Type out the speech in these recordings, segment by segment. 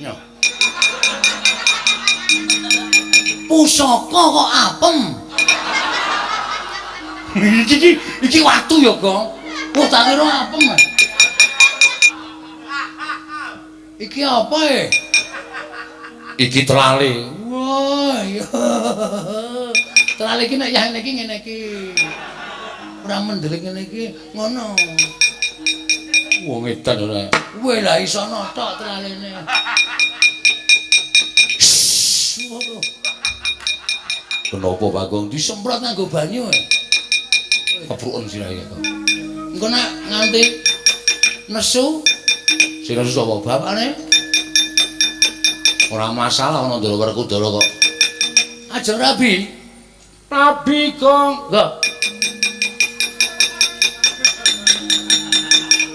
Yo. Pusaka kok apem. Iki watu ya, Gong. Wah, tak kira apem. Iki apa e? Iki telale. Wah, iya. Telale iki nek yah ngene iki ngene iki. Ora mendelik ngene iki ngono. Wong edan ora. Weh lah iso notok telalene. Kenapa Bagong disemprot nganggo banyu? Kebruken sirahe kok. Engko nek nganti nesu sing nesu sapa bapakne? Ora masalah ana Ndara Werkudara kok. Aja rabi. Rabi, Gong. Nggo.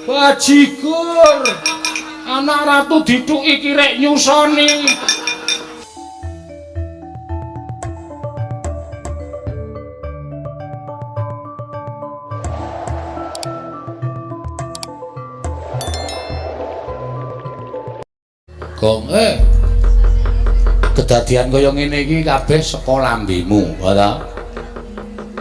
Bajigur. Anak ratu dithuki kirek nyusoni. Gong, kedadian kaya ngene iki kabeh saka lambemu, ha ta?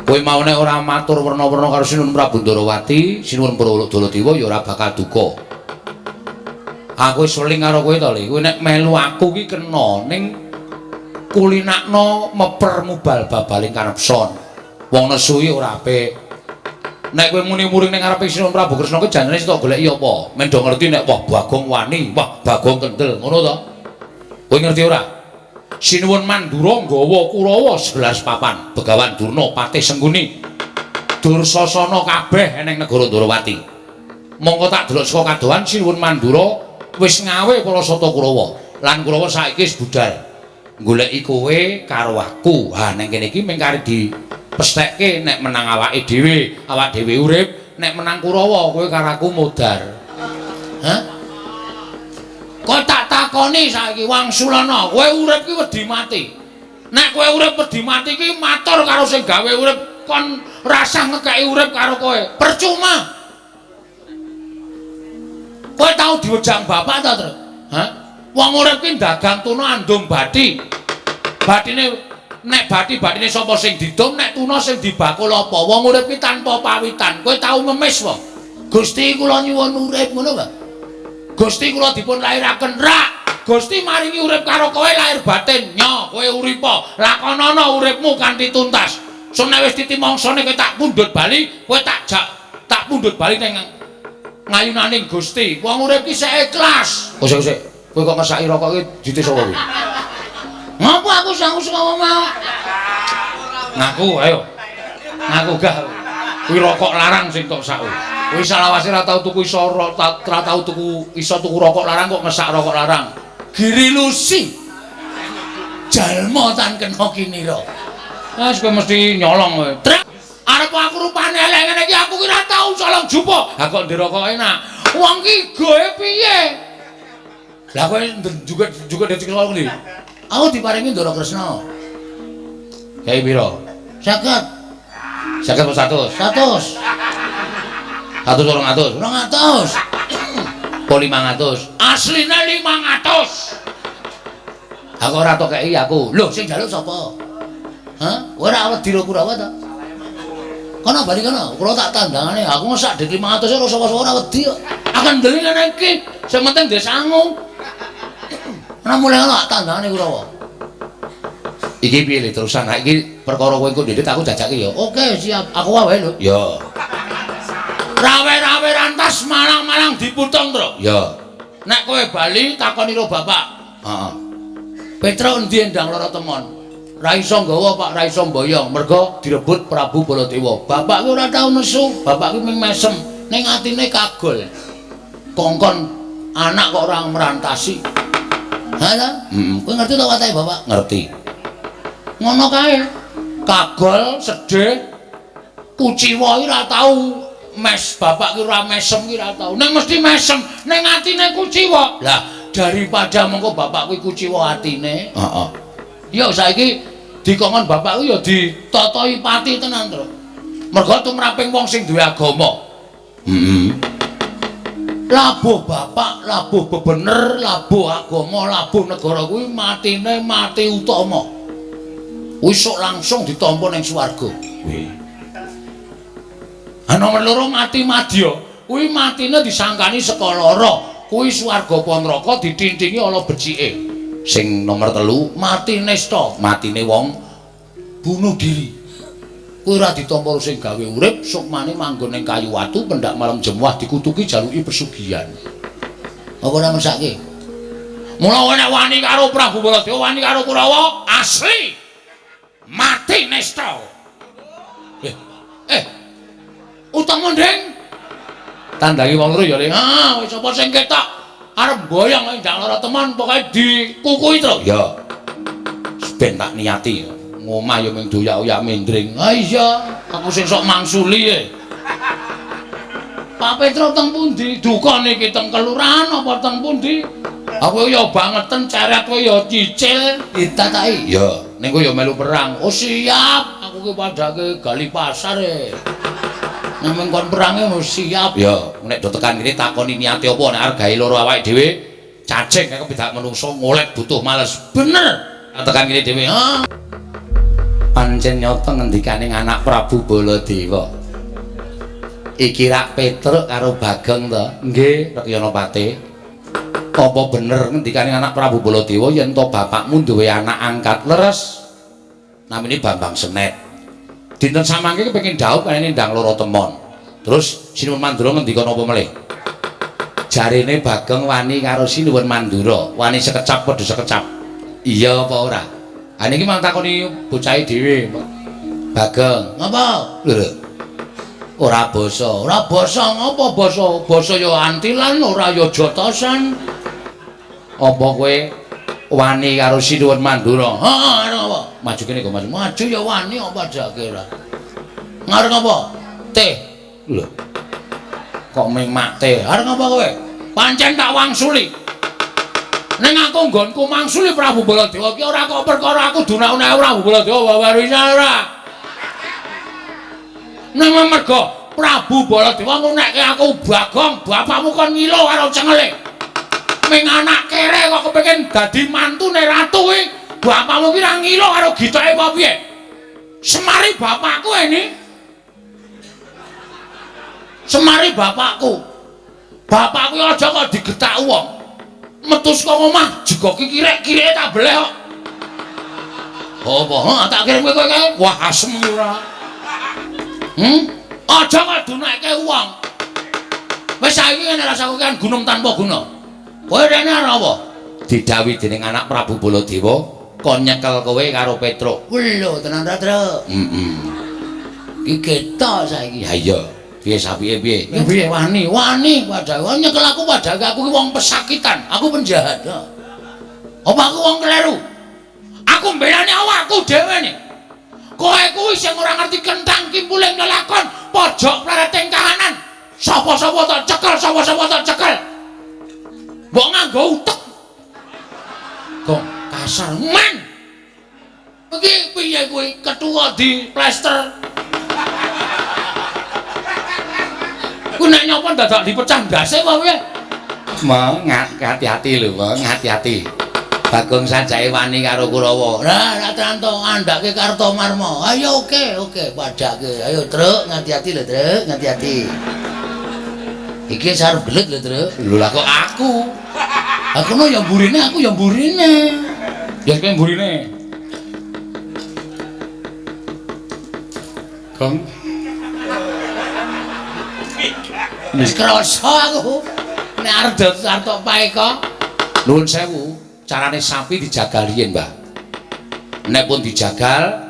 Kowe mau nek ora matur werna-werna karo Sinuwun Prabu Ndarawati, Sinuwun Baladewa ya ora bakal duka. Aku wis weling karo kowe to, Le. Kowe nek melu aku ki kena ning kulinakno meper mubal babaling kanepson. Wong nesu iki ora apik. Nek kowe muni muring ning ngarepe Sinuwun Prabu Kresna kuwi janjane sing tok goleki apa? Men do ngerti nek wah Bagong wani, wah Bagong kendel, ngono to? Kowe ngerti ora? Sinuwun Mandura nggawa Kurawa 11 papan, Begawan Durna, Patih Sengkuni, Dursasana kabeh eneng negara Ndarawati. Mongko tak delok saka kadohan Sinuwun Mandura wis ngawe para sata Kurawa. Lan Kurawa saiki wis budal goleki kowe karo aku. Ha ning kene iki mung kari dipesthekke nek menang awake dhewe, awak dhewe urip, nek menang Kurawa kowe karo aku modar. Hah? Kowe tak takoni saiki Wangsulana, kowe urip ki wedi mati. Nek kowe urip wedi mati ki matur karo sing gawe urip kon rasah ngekeki urip karo kowe. Percuma. Kowe tau diwejang bapak ta, Tru? Hah? Wong urip ki dagang tuna andum bathi. Bathine nek bathi-bathine sapa sing didum, nek tuna sing dibakul apa? Wong urip ki tanpa pawitan. Kowe tau ngemis wae. Gusti kula nyuwun urip ngono, Pak. Gusti kula dipun lairaken rak. Gusti maringi urip karo kowe lahir batin. Nyo, kowe uripa. Lakonana uripmu kanthi tuntas. Sun nek wis titi mangsane kowe tak pundhut bali, kowe tak jak tak pundhut bali ning ngayunaning Gusti. Wong urip ki sik ikhlas. Oh sik sik. Kowe kok ngesaki rokok ki dite sapa kuwi? Ngopo aku sangu saka mau? Ngaku ayo. Ngaku gah. Kuwi rokok larang sing tok sak. Kuwi salawase ora tau tuku iso ora tau tuku iso tuku rokok larang kok ngesak rokok larang. Giri lusi. Jalma tan kena kinira. Wes kowe mesti nyolong kowe. Trek arep aku rupane elek ngene iki aku ki ora tau colong jupo. Ha kok ndek rokok enak. Wong ki goe piye? Lah kowe juga juga dadi colong ndi? Aku diparingi Ndara Kresna. Kae piro? 50. 50 apa 100? 100. 100 200? 200. Apa 500? Asline 500. Aku ora tok kei aku. Lho sing njaluk sapa? Hah? Ora wedi ro Kurawa ta? Kono bali kono, kula tak tandangane. Aku ngesak dik 500 ora sapa-sapa ora wedi kok. Aku ndeli ngene iki, sing penting ndek sangu. Ora mulai ngono tak tandangane Kurawa. Iki piye le terusan? Ha iki perkara kowe engko ndhedhet aku jajake ya. Oke, siap. Aku wae lho. Ya. Rawe-rawe rantas malang-malang diputung, Tru. Ya. Nek kowe bali takoni ro bapak. Heeh. Petruk endi endang lara temon? Ra iso nggawa Pak, ra iso mboyong, mergo direbut Prabu Baladewa. Bapak ki ora tau nesu, bapak ki mung mesem, ning atine kagol. Kongkon anak kok ora merantasi. Ha ta? Heeh. Kowe ngerti to watake bapak? Ngerti. Ngono kae. Kagol, sedih, kuciwa ki ora tau mes, bapak ki ora mesem ki ora tau. Ning mesti mesem, ning atine kuciwa. Lah, daripada mengko bapak kuwi kuciwa atine. Heeh. Ya saiki dikongkon bapak kuwi ya ditatahi pati tenan, Tru. Mergo tumraping wong sing duwe agama. Heeh. Labuh bapak, labuh bebener, labuh agama, labuh negara kuwi matine mati utama. Kuwi sok langsung ditampa ning swarga. Kuwi. Ha nomor loro mati madya, kuwi matine disangkani saka lara. Kuwi swarga apa neraka ditintingi ala becike. Sing nomor 3 mati nista, matine wong bunuh diri. Kuwi ora ditampa sing gawe urip, sukmane manggon ning kayu watu pendak malam jemuah dikutuki jaluki pesugihan. Apa ora mesake? Mula nek wani karo Prabu Baladewa, wani karo Kurawa, asli mati nista. Utama nding. Tandangi wong loro ya, Le. Ah, wis apa sing ketok arep mboyong ndang lara teman pokoke dikukuhi to. Ya. Ben tak niati. Ngomah ya mung doyak-oyak mendring. Ha iya, aku sing sok mangsuli e. Pak Petro teng pundi? Duka niki teng kelurahan apa teng pundi? Aku ya bangeten ceret kowe ya cicil ditataki. Ya, ning kowe ya melu perang. Oh siap, aku ki padhake gali pasar e. Nek kon perange wis siap. Ya, nek do tekan kene takoni niate apa nek arep gawe loro awake dhewe, cacing kaya kepidak menungso ngolet butuh males. Bener. Tekan kene dhewe. Ha. Pancen nyata ngendikane anak Prabu Baladewa. Iki rak Petruk karo Bagong to? Nggih, Rekyana Pate. Apa bener ngendikane anak Prabu Baladewa yen to bapakmu duwe anak angkat leres? Namine Bambang Senet. Dinten samangke kepengin dhaup kene ndang loro temon. Terus Sinuwun Mandura ngendika napa melih? Jarene Bagong wani karo Sinuwun Mandura, wani sekecap padha sekecap. Iya apa ora? Ha niki mang takoni bocahe dhewe. Bagong, ngapa? Lho. Ora basa. Ora basa ngapa basa? Basa ya antilan, ora ya jotosan. Apa kowe wani karo Sinuwun Mandura? Heeh, arep apa? Maju kene kok maju. Maju ya wani apa jake ora. Ngarep apa? Teh. Lho. Kok ming mak teh? Arep ngapa kowe? Pancen tak wangsuli. Ning aku nggonku mangsuli Prabu Baladewa ki ora kok perkara aku dunau-unau Prabu Baladewa wawarisa ora. Ning mergo Prabu Baladewa ngunekke aku Bagong, bapakmu kon ngilo karo cengele. Ming anak kere kok kepengin dadi mantune ratu kuwi, bapakmu ki ra ngilo karo gitoke apa piye? Semari bapakku ini. Semari bapakku. Bapakku aja kok digetak wong. Metu saka omah jegoki kirek-kireke tak beleh kok. Apa? Heeh, tak kirim kowe kae. Wah, asem iki ora. Aja kok dunekke wong. Wis saiki ngene rasaku kan gunung tanpa guna. Kowe rene arep apa? Didhawuhi dening anak Prabu Baladewa kon nyekel kowe karo Petruk. Lho, tenan ta, Truk? Heeh. Iki ketok saiki. Ha iya. Piye sapike piye? Ya piye wani? Wani padahal nyekel aku padahal aku ki wong pesakitan, aku penjahat. Apa aku wong kleru? Aku mbelani awakku dhewe nih. Kowe kuwi sing ora ngerti kentang kimpuling lelakon, pojok plereting kahanan. Sapa-sapa tak cekel, sapa-sapa tak cekel. Mbok nganggo utek. Gong kasar men. Iki piye kuwi ketua di plester. Ku nek nyopo dadak dipecah ndase apa piye? Mong hati-hati lho, Mong, hati-hati. Bagong sajake wani karo Kurawa. Lah, ra tranto ngandhake Kartomarma. Ayo oke, oke, padhake. Ayo, Truk, ngati-hati lho, Truk, ngati-hati. Iki arep gelut lho, Truk. Lho lah kok aku. Aku no ya mburine, aku ya mburine. Ya kowe mburine. Gong. Wis krasa aku. Nek arep tok paeka. Nuwun sewu, carane sapi dijagal riyin, Mbah. Nek pun dijagal,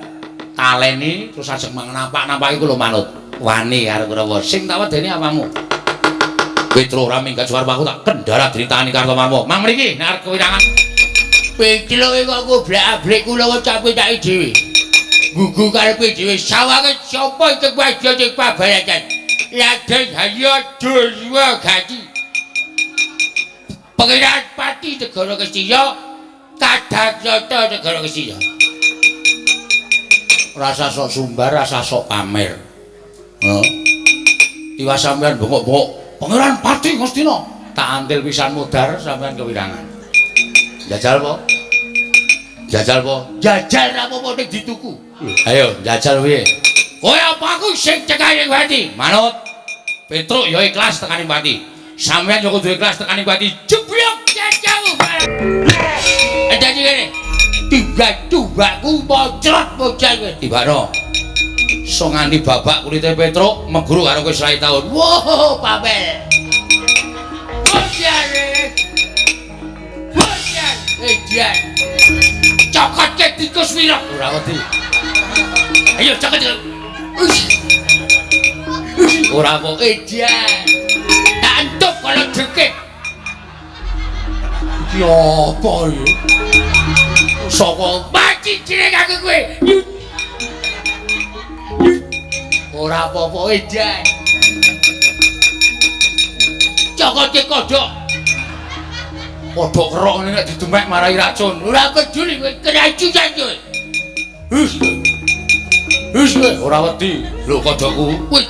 taleni terus ajeng napak-napaki kula manut. Wani karo Kurawa. Sing tak wedeni apamu? Petro ora minggat suwarpaku tak kendala dritani Kartomarma. Mang mriki nek arep kewirangan. Petro kok goblak-ablik kula capek-capek dhewe. Gugu karepe dhewe sawange sapa iki waja sing pabaratan. Raden Harya Durwagati. Pangeran Pati Negara Kestiya Kadaksata Negara Kestiya. Rasa sok sumbar, rasa sok pamer. Heeh. Tiwas sampean bengok-bengok Pangeran Pati Ngastina. Tak antil pisan mudhar sampean kewirangan. Jajal po? Jajal po? Jajal ra apa-apa ning dituku. Ayo, jajal piye? Kowe apa aku sing cekahe pati? Manut. Petruk ya ikhlas tekaning pati. Sampeyan ya kudu ikhlas tekaning pati. Jeblok jajamu. Dadi ngene. Tiga tubaku mocrot bocah kowe. Tibakno. So nganti babak kulite Petruk meguru karo kowe 20 taun. Wow, papel. Bocah. Bocah. Edan. Cokotke tikus wirok ora wedi. Ayo cokot. Ora kok edan. Tak entuk kalau dekek. Iki apa iki? Saka mati jeneng aku kowe. Ora apa-apa edan. Cokotke kodhok. Kodhok kerok ngene nek didemek marai racun. Ora peduli kowe keracunan kowe. Hus. Hus kowe ora wedi. Lho kodhokku. Wis.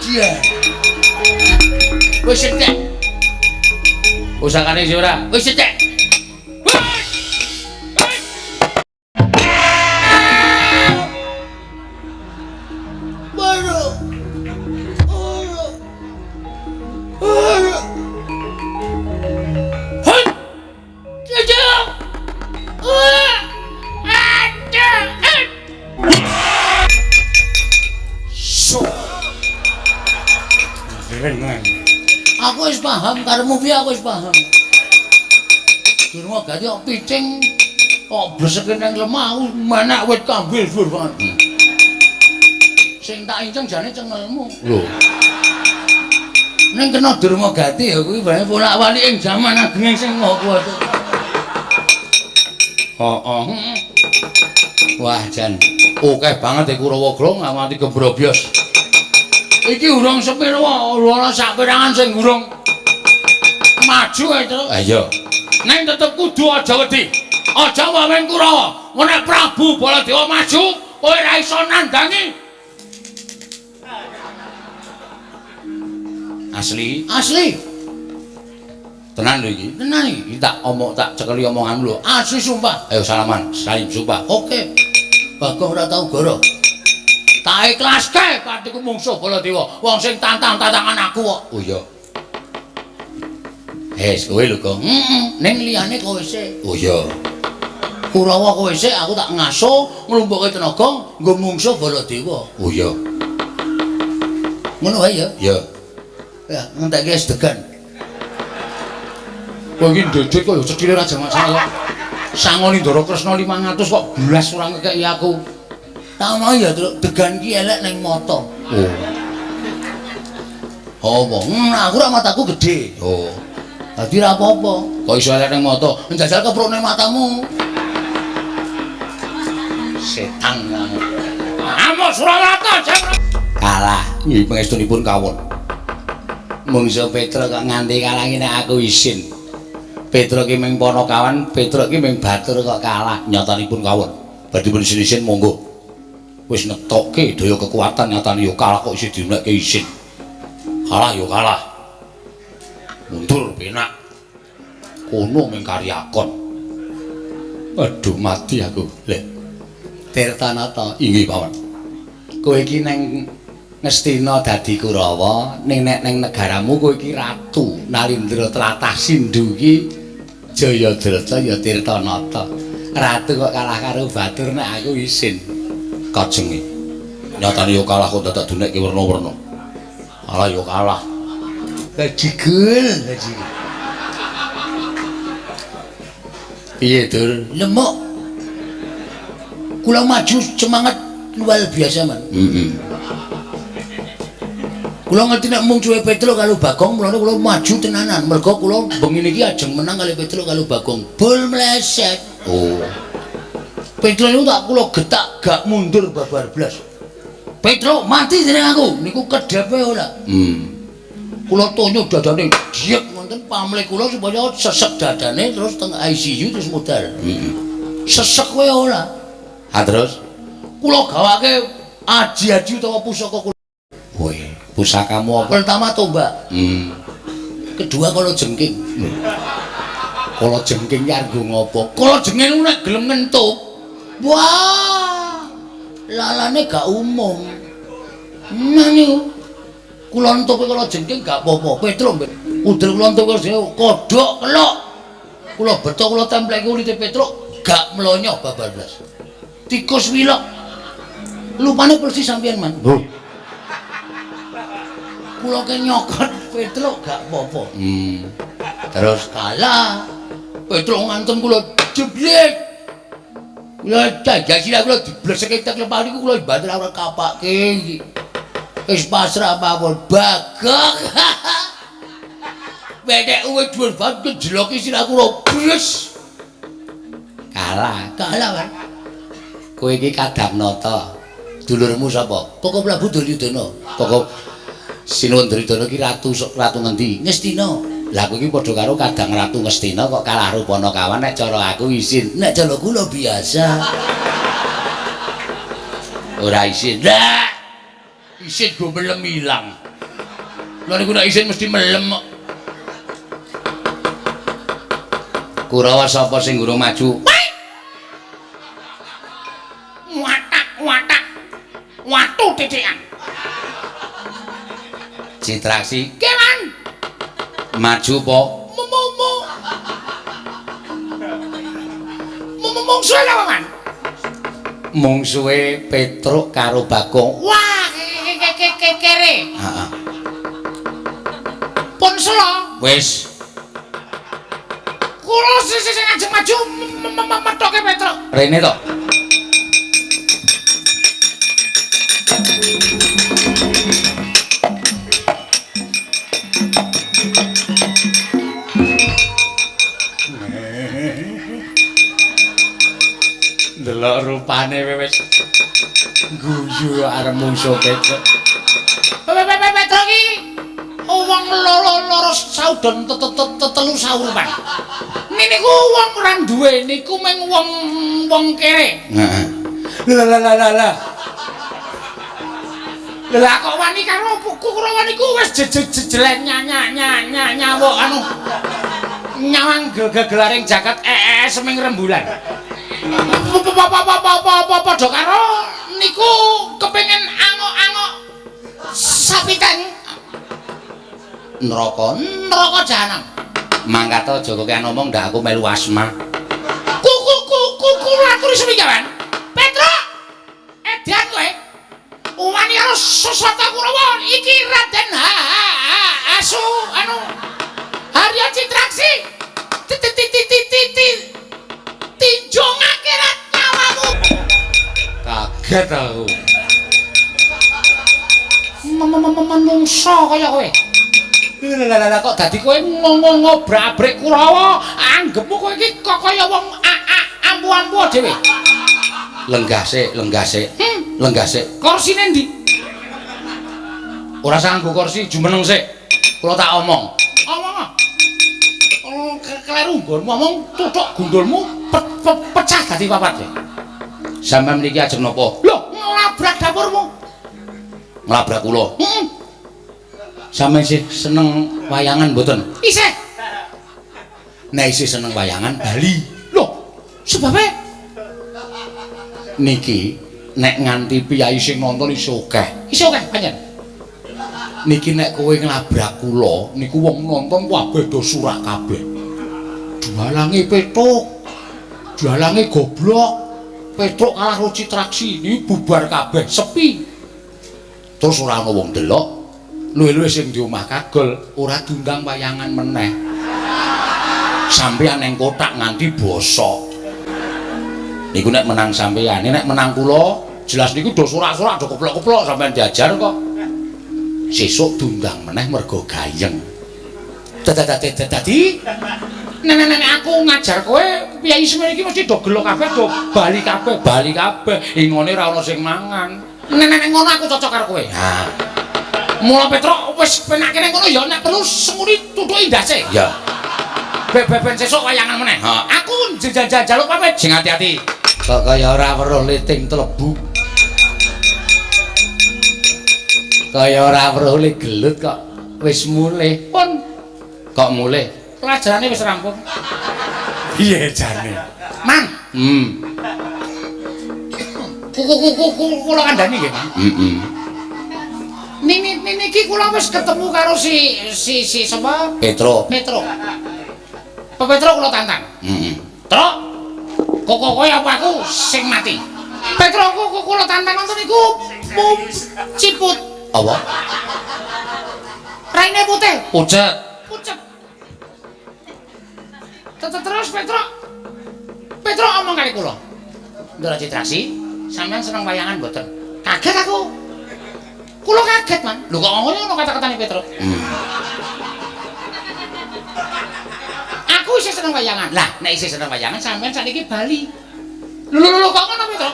Wis entek. Pusakane isih ora? Wis entek. Aku wis paham karepmu piye, aku wis paham. Durma gati kok picing kok bleseke nang lemah aku manak wit kambil dhuwur banget. Sing tak inceng jane cengelmu. Lho. Ning kena Durma Gati ya kuwi bae bolak-balik ing jaman agenge sing Maha Kuwasa. Heeh. Wah jan akeh banget e Kurawa Grong nganti gembrobyos. Iki urung sepiro ana sak perangan sing urung maju ae, Truk. Ha iya. Ning tetep kudu aja wedi. Aja wawen Kurawa. Nek Prabu Baladewa maju, kowe ora iso nandangi. Asli, asli. Tenan lho iki. Tenan iki. Iki tak omong tak cekeli omonganmu lho. Asli sumpah. Ayo salaman, salim sumpah. Oke. Bagong ora tau goro. Tak ikhlaske patiku mungsuh Baladewa. Wong sing tantang-tantangan aku kok. Oh iya. Wes kowe lho, Gong. Heeh, ning liyane kowe sik. Oh iya. Kurawa kowe sik aku tak ngaso nglumpukke tenaga nggo mungsuh Baladewa. Oh iya. Ngono wae ya? Iya. Ya, ngentekke es degan. Kowe iki ndedit kok ya cethile ra jamak kok. Sangoni Ndara Kresna 500 kok blas ora ngekeki aku. Tak mau ya, Truk, degan ki elek ning mata. Oh. Apa? Aku ora mataku gedhe. Oh. Dadi ora apa-apa. Kok iso elek ning mata? Njajal keprokne matamu. Setan kamu. Amuk Surawarta kalah. Nggih pangestunipun kawon. Mungsuh Petruk kok nganti kalah ngene aku isin. Petruk ki ming panakawan, Petruk ki ming batur kok kalah. Nyatanipun kawon. Badhe pun isin-isin monggo. Wis netokke daya kekuatan nyatane ya kalah kok isih dinekke isin. Kalah ya kalah. Mundur penak. Kono ming karyakon. Aduh mati aku. Lho. Tirtanata inggih pawan. Kowe iki neng Ngastina dadi Kurawa, ning nek ning negaramu kowe iki ratu Nalindra tlatah Sindhu iki Jayadrata ya Tirtanata. Ratu kok kalah karo batur nek aku isin. Kajenge. Nyatane ya kalah kok dadak dunekke werna-werna. Kalah ya kalah. Bajigul, bajigul. Piye, Dur? Lemuk. Kula maju semangat luar biasa, Man. Heeh. Kula ngerti nek mungsuhe Petruk karo Bagong, mulane kula maju tenanan. Mergo kula bengi niki ajeng menang kali Petruk karo Bagong. Bul mleset. Oh. Petruk niku tak kula getak gak mundur babar blas. Petruk mati dening aku. Niku kedhepe ora. Kula tonyo dadane diek wonten pamlih kula supaya sesek dadane terus teng ICU terus modal. Sesek kowe ora. Ha terus kula gawake aji-aji utawa pusaka kula. Woi, pusakamu apa? Pertama tombak. Kedua kala jengking. Kala jengking ki arep ngopo? Kala jengking nek gelem ngentuk. Wah. Lalane gak umum. Nah niku. Kula entuke kala jengking gak apa-apa. Petruk mbek udel kula entuk kala jengking kodhok kelok. Kula beto kula templeki kulite Petruk gak mlonyo babar blas. Tikus wilok. Lupane persis sampeyan, Man. Lho. Kula ke nyokot Petruk gak apa-apa. Terus kalah. Petruk ngantem kula jeblit. Kula jajah sirah kula dibleseke tek lepah niku kula banter ora kapake iki. Wis pasrah mawon Bagong. Wedek wis dhuwur banget jeloki sirah kula bles. Kalah, kalah, Pak. Kowe iki kadang nata. Dulurmu sapa? Koko Prabu Duryudana. Koko Sinuwun Duryudana iki ratu ngendi? Ngastina. Lah kowe iki padha karo kadang ratu Ngastina kok kalah rupana kawan nek cara aku isin. Nek cara kula biasa. Ora isin. Lah isin go melem ilang. Lha niku nek isin mesti melem kok. Kurawa sapa sing gurung maju? Watak-watak. Watu titikan. Citraksi. Kewan. Maju po. Momo. Mungsuhe apa, Man? Mungsuhe Petruk karo Bagong. Wah, kere. Heeh. Pun selo. Wis. Kula sing ajeng maju methoke Petruk. Rene to. Delok rupane wis guyu arep mungsuh Petruk. Petruk iki wong loro-loro saudon telu saurupan. Niku wong ora duwe niku mung wong kere. Heeh. Lah lah lah lah. Lah kok wani karo Kurawa niku wis jejelek nyawuk anu nyawang gegelaring jagat seming rembulan. Padha karo niku kepengin angok-angok sapitan neraka neraka jahanam. Mangkat aja kokean omong ndak aku melu asma. Ku aturi semigawan. Petruk edan kowe. Wani karo Sasata Kurawa iki Raden Asu anu Harya Citraksi. Tinjung akhirat nyawamu. Kaget aku. Menungso kaya kowe. Lah kok dadi kowe ngobrak-abrik Kurawa, anggepmu kowe iki kok kaya wong ampu-ampu dhewe. Lenggah sik, lenggah sik. Lenggah sik. Korsine ndi? Ora usah nganggo kursi, jumeneng sik. Kula tak omong. Omong. Oh, kleru nggonmu omong tuthuk gundulmu pecah dadi papat. Sampeyan mriki ajeng napa? Lho, nglabrak dapurmu. Nglabrak kula. Heeh. Sampeyan sih seneng wayangan mboten? Isih. Nek isih seneng wayangan bali. Lho, sebabe niki nek nganti piyayi sing nonton iso akeh. Iso akeh pancen. Niki nek kowe nglabrak kula niku wong nonton kabeh do surak kabeh. Dalange Petruk. Dalange goblok. Petruk kalah karo Citraksi niki bubar kabeh, sepi. Terus ora ana wong delok. Luwih-luwih sing di omah kagol ora diundang wayangan meneh. Sampeyan nang kotak nganti bosok. Niku nek menang sampeyan, nek menang kula jelas niku do sorak-sorak do keplok-keplok sampeyan diajar kok. Sesuk diundang meneh mergo gayeng. Dadi nek aku ngajar kowe piyayi semene iki mesti do gelo kabeh do bali kabeh, bali kabeh. Ingone ora ana sing mangan. Nek ngono aku cocok karo kowe. Ha. Mula Petruk wis penake ning kono ya nek perlu senguri tutuki ndase. Ya. Beben sesuk wayangan meneh. Aku njaluk pamit. Sing ati-ati. Kok kaya ora weruh liting tlebu. Kaya ora weruh le gelut kok wis mulih. Pun Kok mulih? Pelajarane wis rampung. Piye jane? Man. Kuku kula kandhani nggih, Man. Heeh. Nini iki kula wis ketemu karo si sapa? Petro. Petro. Pak Petro kula tantang. Heeh. Tro. Kok kowe apa aku sing mati? Petro kok kula tantang wonten niku ciput. Apa? Raine putih. Pucet. Pucet. Terus Petro. Petro omong kali kula. Ndara Citraksi, sampean seneng wayangan mboten? Kaget aku. Kula kaget, Man. Lho kok ngono kata-katane Petro? Aku isih seneng wayangan. Lah, nek isih seneng wayangan sampean sakniki bali. Lho lho lho kok ngono Petro?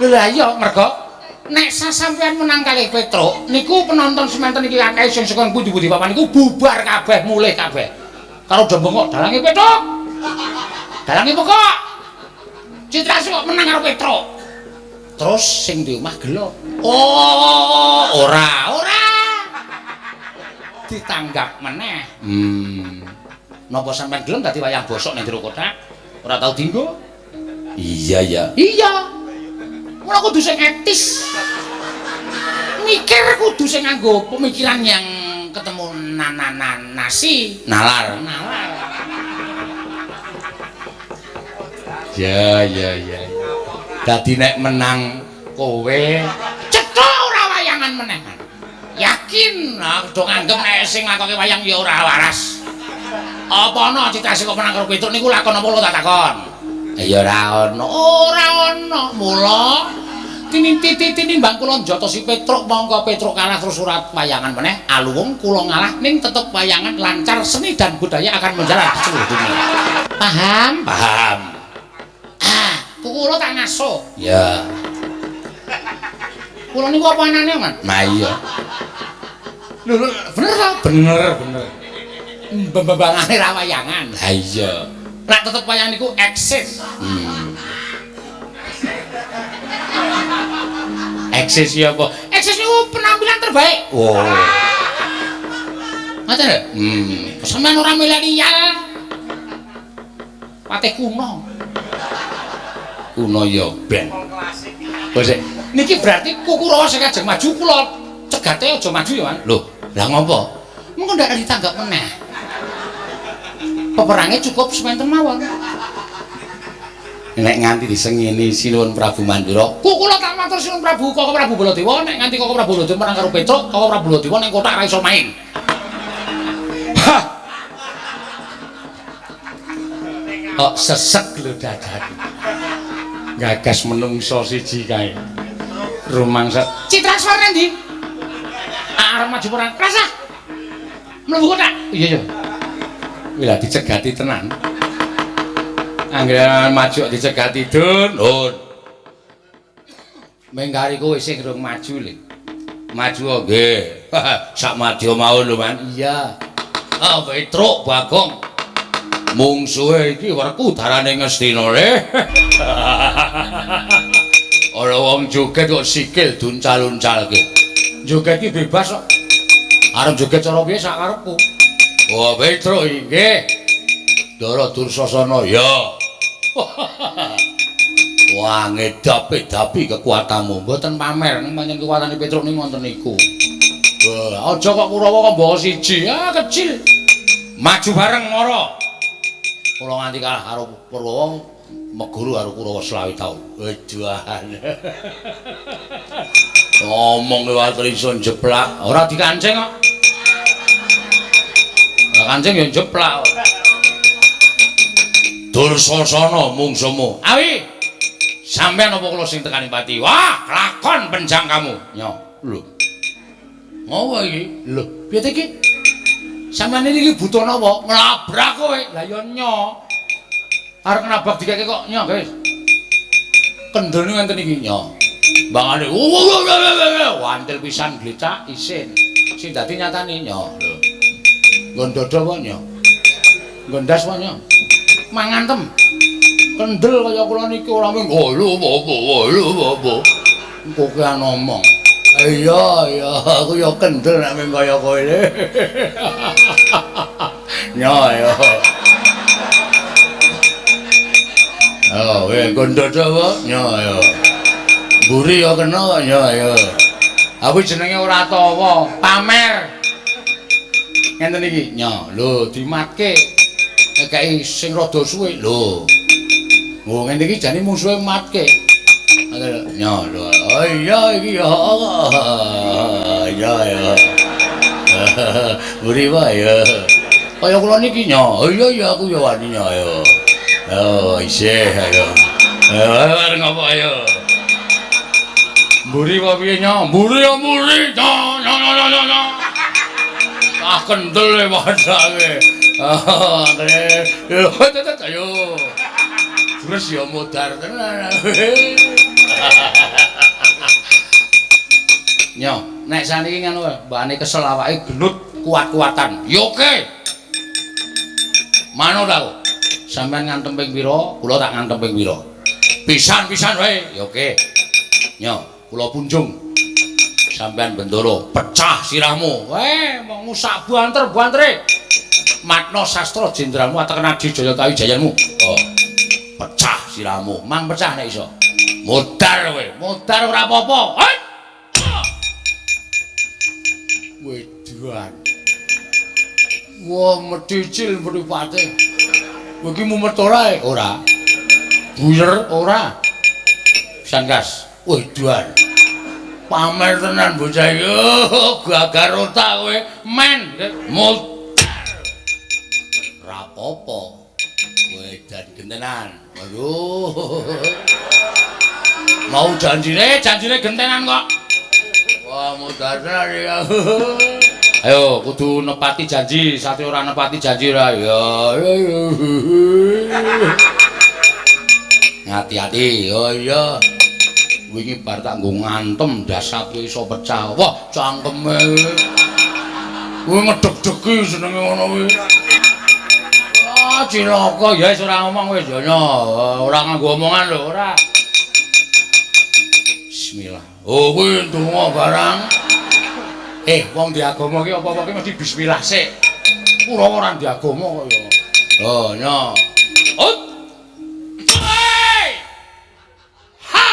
Lho lah iya, mergo nek sampean menang kalih Petro, niku penonton semanten iki akeh sing saka pundi-pundi papan niku bubar kabeh, mulih kabeh. Karo do bengok dalange Petro. Dalange pokok. Citraksi kok menang karo Petro. Terus sing di omah gelo. Oh, ora. Ditanggap meneh. Napa sampean gelem dadi wayang bosok ning jero kothak? Ora tau dinggo? Iya ya. Iya. Mula kudu sing etis. Mikir kudu sing nganggo pemikiran yang ketemu nasi. Nalar. Nalar. Ya. Dadi nek menang kowe cetha ora wayangan meneh. Yakin aku do nganggep nek sing nglakoke wayang ya ora waras. Apa ana Citraksi kok menang karo Petruk niku lakon apa tak takon? Ya ora ana. Ora ana. Mula tinimbang kula njotosi Petruk mongko Petruk kalah terus ora wayangan meneh, aluwung kula ngalah ning tetep wayangan lancar, seni dan budaya akan menjalar di seluruh dunia. Paham? Paham. Ah, kula tak ngaso. Ya. Kula niku apa anane, Man? Nah iya. Lho, bener ta? Bener. Mbembangane ra wayangan. Ha iya. Nek tetep wayang niku eksis. Eksis ya apa? Eksis niku penampilan terbaik. Oh. Ngoten lho. Sampeyan ora milenial. Patih kuno. Kuno ya ben. Wis niki berarti Kurawa sing ajeng maju kula cegate aja maju ya, Man. Lho, lah ngopo? Mengko ndak ditanggap meneh. Peperange cukup sementen mawon. Nek nganti disengini Sinuwun Prabu Mandura, kula tak matur Sinuwun Prabu Koko Prabu Baladewa, nek nganti Koko Prabu Baladewa menang karo Petruk, Koko Prabu Baladewa ning kothak ora iso main. Hah. Kok sesek lho dadaku. Gagas menungso siji kae. Rumangsa Citrakswara nang ndi? Arep maju perang. Rasah. Mlebu kothak. Iya ya. Kuwi lah dicegati tenan. Anggere maju dicegati dun. Hun. Mengkari kowe sing rung maju le. Maju nggih. Sak madya mau lho, Man. Iya. Ah, Petruk Bagong. Mungsuhe iki werku darane Ngastina le. Ora wong joget kok sikil duncal-uncalke. Joget iki bebas kok. Arep joget cara piye sak karepku. Wah, Petruk nggih. Ndara Dursasana ya. Wah, ngedapi-dapi kekuatanmu. Mboten pamer, pancen kekuatane Petruk niku ngoten niku. Wah, aja kok Kurawa kok mbawa siji. Ah, kecil. Maju bareng mara. Kula nganti kalah karo Purwa, meguru karo Kurawa 25 taun. Weduhan. Ngomong liwat iso njeplak, ora dikancing kok. Ora kancing ya njeplak. Dursasana mungsumu. Awi. Sampeyan apa kula sing tekani pati? Wah, kelakon penjang kamu. Nyo, lho. Ngopo iki? Lho, piye ta iki? Sampeyan iki butuh napa? Nglabrak kowe. Lah ya nyo. Arep nabrak dikeke kok nyo, guys. Kendel niku ngenten iki nyo. Mbangane wantil pisan glecak isin. Sing dadi nyatane nyo. Lho. Nggon dodo apa nyo? Nggon ndas apa nyo? Mangan tem. Kendel kaya kula niki ora mung lho apa lho apa. Kokean ngomong. Iya iya, aku ya kendel nek mung kaya kowe. Nyo ayo. Oh, kowe gondho apa? Nyo ayo. Mburi ya kena kok nyo ayo. Aku jenenge ora tawa, pamer. Ngenten iki. Nyo, lho dimatke. Ngekeki sing rada suwe. Lho. Oh, ngene iki jane musuhe matke. Nyo, lho. Oh iya iki ya. Iya ya. Mburi wae ya. Kaya kula niki nyo. Oh iya iya aku ya wani nyo ayo. Oh, isih ayo. Ayo arep ngopo ayo. Mburi apa piye nyo? Mburi ya mburi. Nyo nyo nyo nyo nyo. Ah kendel e padake. Ah, ayo. Terus ya modar tenan. Nyo, nek saniki ngono mbane kesel awake gelut kuat-kuatan. Ya oke. Manut aku. Sampeyan ngantem ping pira, kula tak ngantem ping pira. Pisan-pisan wae. Ya oke. Nyo, kula punjung. Sampeyan bendoro, pecah sirahmu. Weh, mong sak banter-bantere. Matna sastra jendramu ateken Adi Jaya Kawijayanmu. Oh. Pecah sirahmu, mang pecah nek iso. Modar kowe, modar ora apa-apa. Wedan. Wah, medicil mripate. Kowe iki mumet ora? Ora. Buyer ora. Pisan gas. Wedan. Pamer tenan bocah iki. Oh, gagar otak kowe. Men, modar. Ora apa-apa. Wedan gentenan. Aduh. Mau janjine, janjine gentenan kok. Wah, modar tenan ya. Ayo, kudu nepati janji, sate ora nepati janji ora. Ya. Hati-hati. Oh iya. Wingi bar tak nggo ngantem dasake iso pecah. Wah, cangkeme. Kuwi ngedeg-degi senenge ngono kuwi. Ah, cilaka ya wis ora ngomong wis ya ora nganggo omongan lho, ora. Bismillah. Oh, kuwi ndonga barang. Wong di agama ki apa-apa ki mesti bismillah sik. Ora ora di agama kok ya. Oh, nyo. Ut. Hey! Ha!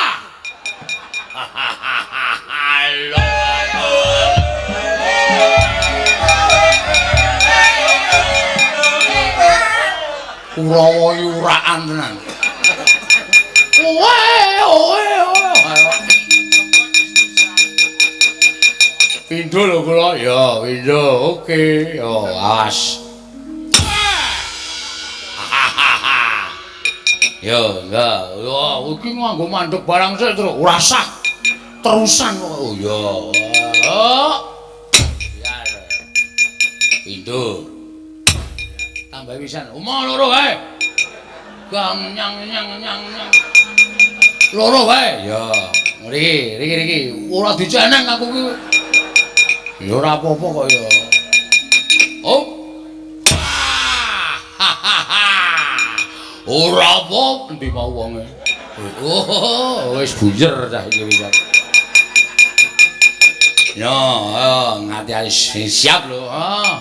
Kurawa yuraan tenan. Owe, owe, owe. Pindho lho kula. Ya, pindho. Oke. Yo, awas. Yo, enggak. Yo, iki nganggo mandek barang sik terus ora sah. Terusan kok. Oh ya. Oh. Biar. Pindho. Tambah pisan. Omah loro wae. Gang nyang nyang nyang nyang. Loro wae. Ya. Riki, riki riki. Ora diceneng aku ki. Ya ora apa-apa kok ya. Oh. Ora apa endi mau wonge. Oh, wis buyer cah iki wis. Ya, ayo ngati-ati siap lho. Oh.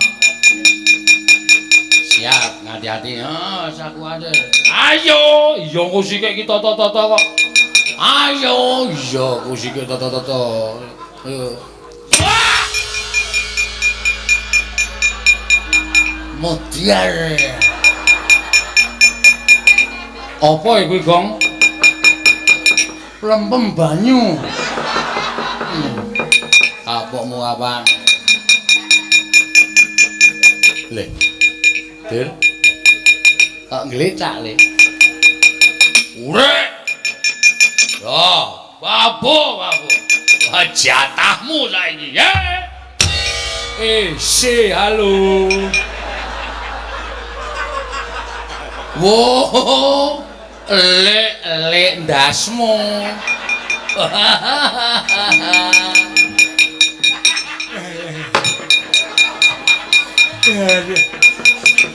Siap, ngati-ati. Oh, saku aja. Ayo, iya kusike iki toto-toto kok. Ayo, iya kusike toto-toto. Ayo. Modiar. Apa iku, Gong? Lempem banyu. Kapokmu kapan? Le. Dir. Kok nglecak, Le? Urek. Ya, babu, babu. Jatahmu saiki, ya. Si, halo. Wo, lek-lek ndasmu.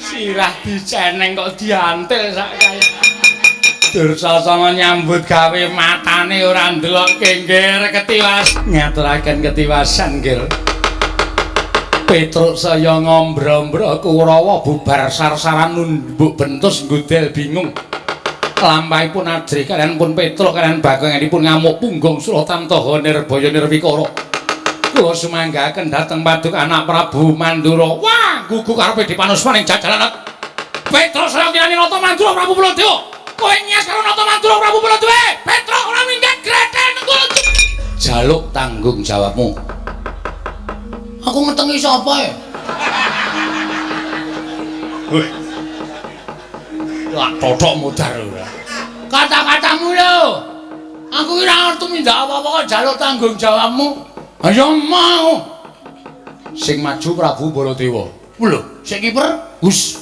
Sirah diceneng kok diantil sak kae. Dursasana nyambut gawe matane ora ndelok kengger ketiwas ngaturaken ketiwasan nggih. Petruk saya ngombro-ombro Kurawa bubar sarsaran numbuk bentus nggudel bingung. Lampahipun ajrih kaliyan pun Petruk kaliyan bagonganipun ngamuk punggung Suratantaha Nirbaya Nirwikara. Kula sumanggaken dhateng paduka anak Prabu Mandura. Wah, gugu karepe dipanusmaning jajalan. Petruk saya kinani Nata Mandura Prabu Baladewa. Kowe nyas karo Nata Mandura Prabu Baladewa. Petruk ora minggat gretel nenggul. Jaluk tanggung jawabmu. Aku ngetengi sapa e? Wah, totok modar ora. Kata-katamu lho. Aku ora ngerti mindak apa-apa kok jaluk tanggung jawabmu. Ayo mau. Sing maju Prabu Baladewa. Lho, sing kiper? Hus.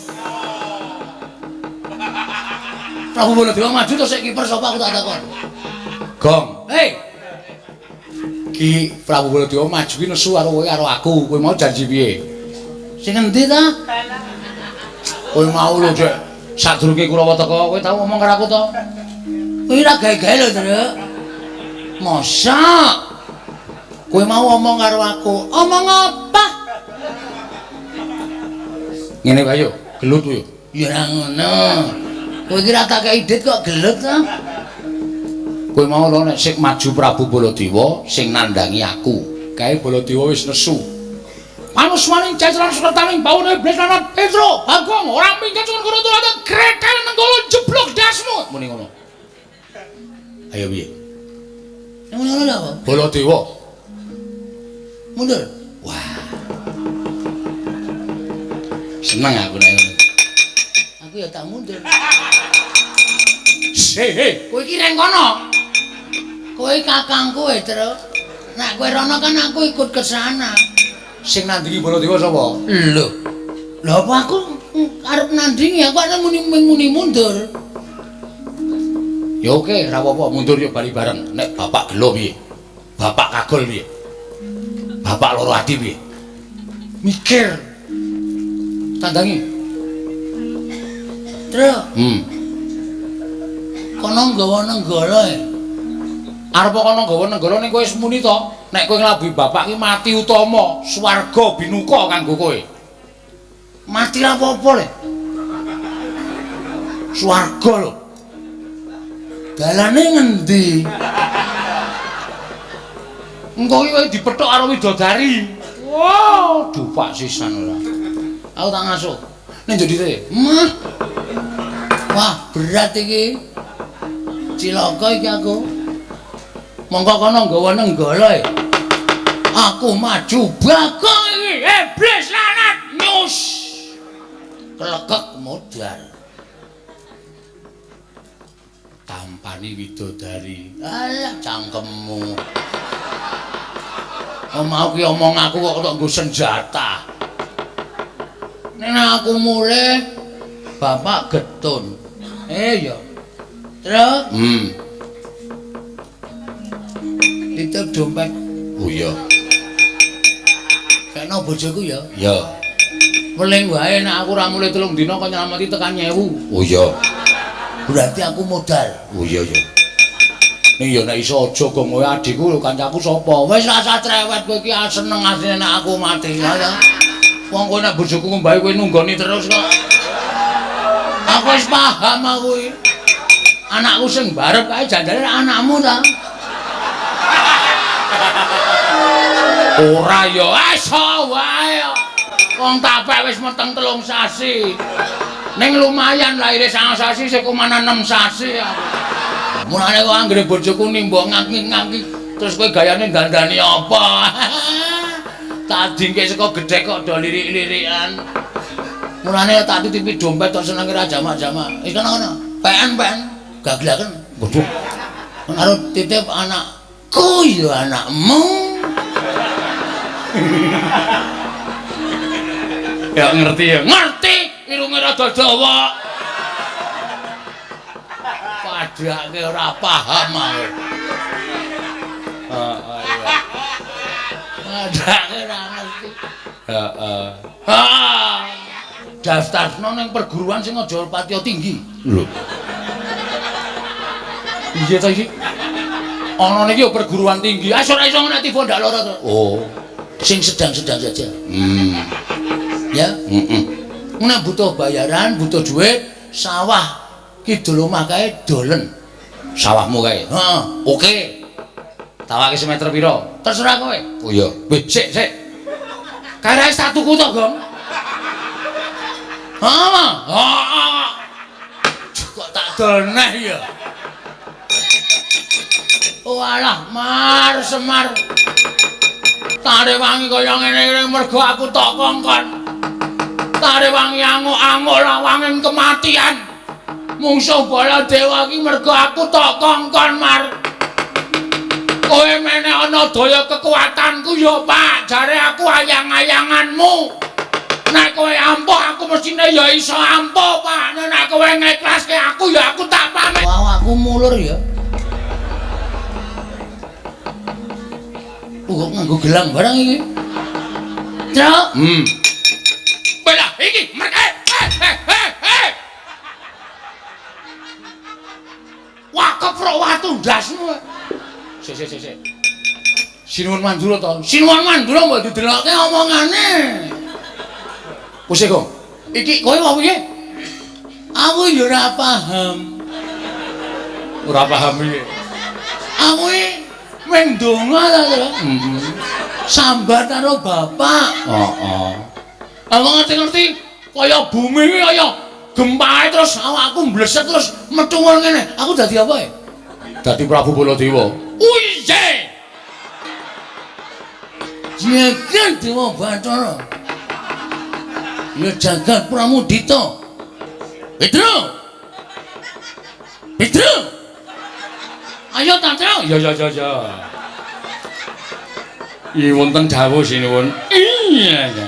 Prabu Baladewa maju to sing kiper sapa aku tak takon. Gong. Hei. Ki Prabu Baladewa maju ki nesu karo kowe karo aku. Kowe mau janji piye? Sing endi ta? Kowe mau lho, Dek. Sadurunge Kurawa teka, kowe tau ngomong karo aku to? Kowe ora gawe-gawe lho, Truk. Mosok kowe mau ngomong karo aku. Omong apa? Ngene wae yo, gelut yo. Ya ora ngono. Kowe iki ora tak kei dit kok gelut ta? Kowe mau lho nek sing maju Prabu Baladewa sing nandhangi aku. Kae Baladewa wis nesu. Panusmaning jajaran sukertaning baune iblis lan Petruk, Bagong ora minggat cuman kono turate gretel nenggala jeblok dasmu. Muni ngono. Ayo piye? Muni ngono lho apa? Baladewa. Mundur. Wah. Seneng aku nek ngono. Aku ya tak mundur. Hei, kowe iki reng kono. Kowe kakangku e, Truk. Nek kowe rono kan aku ikut ke sana. Sing nandingi Baladewa sapa? Lho. Lha apa aku arep nandingi aku arep muni mundur. Ya oke, ora apa-apa, mundur yo bali bareng. Nek bapak gelo piye? Bapak kagol piye? Bapak loro ati piye? Mikir. Tandangi. Truk. Kono nggawa nenggala e. Arep kono nggawa nenggala ning kowe wis muni to? Nek kowe nglabuhi bapak ki mati utama, swarga binuka kanggo kowe. Mati ra apa-apa le. Swarga lho. Dalane ngendi? Engko iki kowe dipethuk karo widodari. Wow, dupak sisan ora. Aku tak ngasuh. Ning jodite. Mah. Wah, berat iki. Cilaka iki aku. Mongko kono nggawa nenggala e. Aku maju Bagong iki, iblis lanat nyus. Kelekek modar. Tampani widodari. Alah cangkemmu. Oh, mau ki omong aku kok tok nggo senjata. Nek aku mulih bapak getun. Ya. Truk. Titip dompet. Oh iya. Kena bojoku ya. Iya. Weling wae nek aku ora mulih 3 dina kok nyelameti tekan 1000. Oh iya. Berarti aku modal. Oh iya iya. Ning ya nek iso aja gong kowe adikku lho kancaku sapa? Wis rasa cerewet kowe iki seneng asline nek aku mati ya. Wong kowe nek bojoku ngombahi kowe nunggoni terus kok. Aku wis paham aku iki. Anakku sing barep kae janjane anakmu ta. Ora ya, iso wae. Wong tapek wis meteng 3 sasi. Ning lumayan lahire 9 sasi sik kumanan 6 sasi aku. Mulane kok anggere bojoku nimbok ngaki-ngaki terus kowe gayane dandani apa? Tak dingke saka gedhek kok do lirik-lirikan. Mulane tak titipi dompet tok senenge ra jamak-jamak. Wis kono-kono. PN-PN gaglaken. Waduh. Karo titip anakku ya anakmu. Ya ngerti ya. Ngerti, irunge rada dawa. Padake ora paham aku. Heeh iya. Padake ora ngerti. Heeh. Ha. Daftarno ning perguruan sing aja patiya tinggi. Lho. Iya ta iki? Ana niki ya perguruan tinggi. Ah ora iso nek tiba ndak lara to. Oh. Sing sedang-sedang saja. Ya? Heeh. Nek butuh bayaran, butuh duit, sawah kidul omah kae dolen. Sawahmu kae? Heeh. Oke. Tawake semeter pira? Terserah kowe. Oh iya. Wih, sik, sik. Kae tak tuku to, Gong? Heeh. Heeh. Kok tak dol neh ya? Oh alah, Mar Semar. Tarewangi kaya ngene iki mergo aku tok kongkon. Tarewangi anguk-anguk lawangen kematian. Mungsuh Baladewa iki mergo aku tok kongkon, Mar. Kowe mene ana daya kekuatanku ya, Pak. Jare aku ayang-ayanganmu. Nek kowe ampuh aku mestine ya iso ampuh, Pak. Nek kowe ngeklaske aku ya aku tak pamit. Wah, aku mulur ya. Kok nganggo gelang barang iki? Truk. Belah iki mereka. Hei. Wah, keprok watu ndasmu. Sik sik sik. Sinuwun Mandura to. Sinuwun Mandura mbok didelokke omongane. Wis Gong. Iki kowe wae piye? Aku ya ora paham. Ora paham piye? Aku iki mung ndonga ta, Tru. Sambat karo bapak. Heeh. Aku ngerti-ngerti kaya bumi iki kaya gempae terus awakku mbleset terus metu ngene. Aku dadi apa ya? Dadi Prabu Baladewa. Uye. Jagat Dewa Bathara. Ya jagat Pramudita. Petro. Petro. Ayo ta, Tru. Ya ya ya ya. Iki wonten dawuh sinuwun. Iya ya.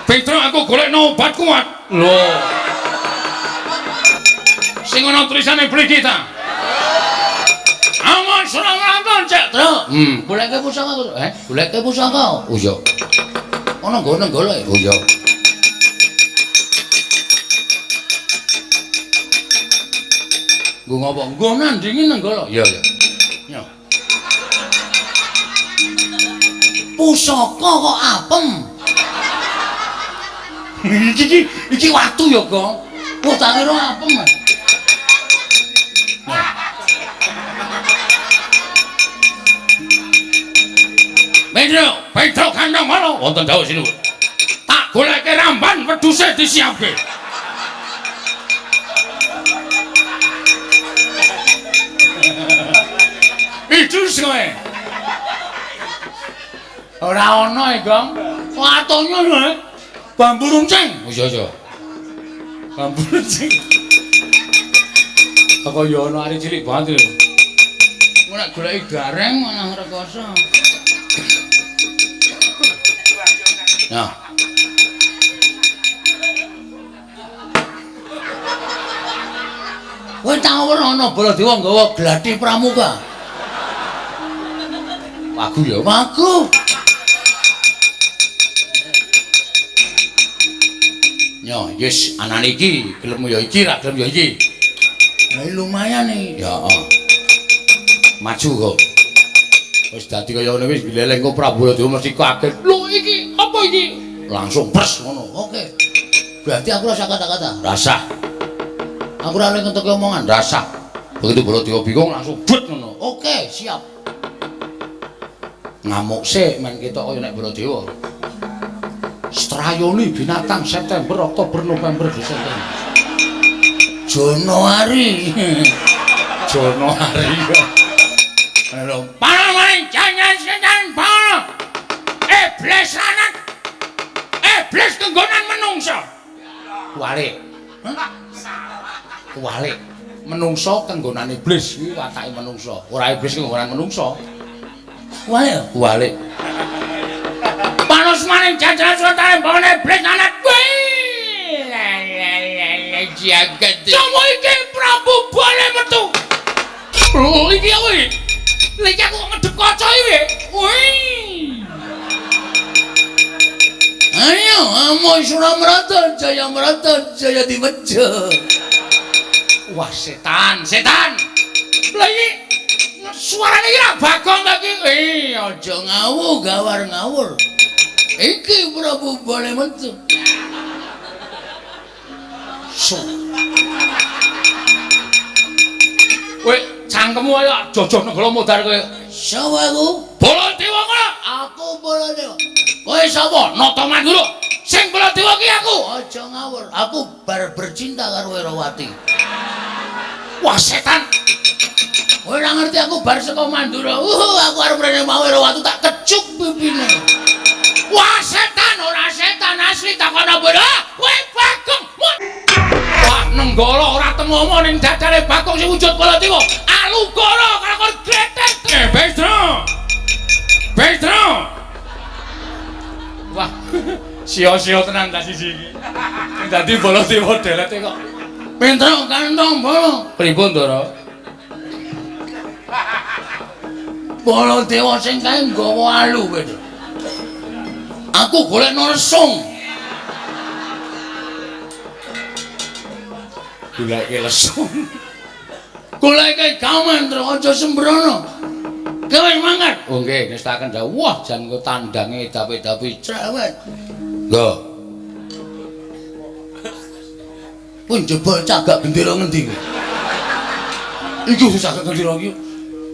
Petro aku golekno obat kuat. Lho. Sing ana tulisane beli kita. Aman Suramrata cek, Tru. Goleke pusaka aku. Goleke pusaka. Oh iya. Ana nggone golek. Oh iya. Nggo ngopo? Nggo nandingi Nenggala. Iya iya. Ya. Pusaka kok apem. Iki iki watu ya, Gong. Wah, tak kira apem. Petro, Petro kandang mana? Wonten dawuh sinuwun. Tak goleke ramban wedhuse disiapke. Idus kowe. Ora ana e, Gong. Watune lho. Bambu runcing. Oh iya iya. Bambu runcing. Kok ya ana arek cilik banget lho. Engko nek goleki gareng malah rekoso. Nah. Kowe tau ora ana Baladewa nggawa gladi pramuka? Wagu ya, wagu. Yo, yes, anane iki gelem ya iki, ra gelem ya iki. Lah lumayan iki. Ya, heeh. Maju kok. Wis dadi kaya ngene wis bileleng kok Prabu Baladewa mesti kaget. Lho iki apa iki? Langsung pres ngono. Oke. Berarti aku rasa kata-kata. Rasah. Aku ora oleh ngentuke omongan. Rasah. Begitu Baladewa bingung langsung but ngono. Oke, siap. Ngamuk sik men ketok kaya nek Baladewa. Strayoni binatang September, Oktober, November, Desember. Januari. Januari. Lho, paling jangan setan bala. Iblis lanang. Iblis kenggonan menungso. Kuwalik. Hah? Kuwalik. Menungso kenggonan iblis kuwi watake menungso. Ora iblis kenggonan menungso. Kuwalik. Kuwalik. Panos maning jajaran sultan bangane iblis lanang kuwi. Jagat. Sopo iki Prabu Bale metu. Lho iki apa iki? Lha iki aku ngedep kaca iki. Wih. Ayo, Amo Suramrata, Jaya Mrata, Jaya Dimeja. Wah, setan, setan. Lah iki Suarane iki ra Bagong ta iki? Aja ngawur, gawar ngawur. Iki Prabu Balametu. Su. Kowe cangkemmu ayo jojoh Nenggala modar kowe. Sapa aku? Baladewa ngono. Aku Baladewa. Kowe sapa? Nata Mandura. Sing Baladewa ki aku. Aja ngawur, aku bar bercinta karo Erawati. Wah setan. Kowe ora ngerti aku bar saka Mandura. Aku arep rene mau Erawati tak kecup pipine. Wah setan, ora setan asli takono bola. Kowe Bagong. Wah Nenggala ora temomo ning dadane Bagong sing wujud Baladewa. Alugara karo gretet. Petro. Petro. Wah, sia-sia tenan ta siji iki. Sing dadi Baladewa delete kok. Petro kantong bolo. Pripun, Ndara? Baladewa sing kae nggawa alu, Petro. Aku golekno lesung. Goleke lesung. Goleke gaman, Tru, aja sembrono. Kowe mangkat. Oh nggih, nestaken dawuh. Wah, jan engko tandange dapi-dapi cerewet. Lho. Pun jebol cagak gendera ngendi kowe? Iki cagak gendera iki.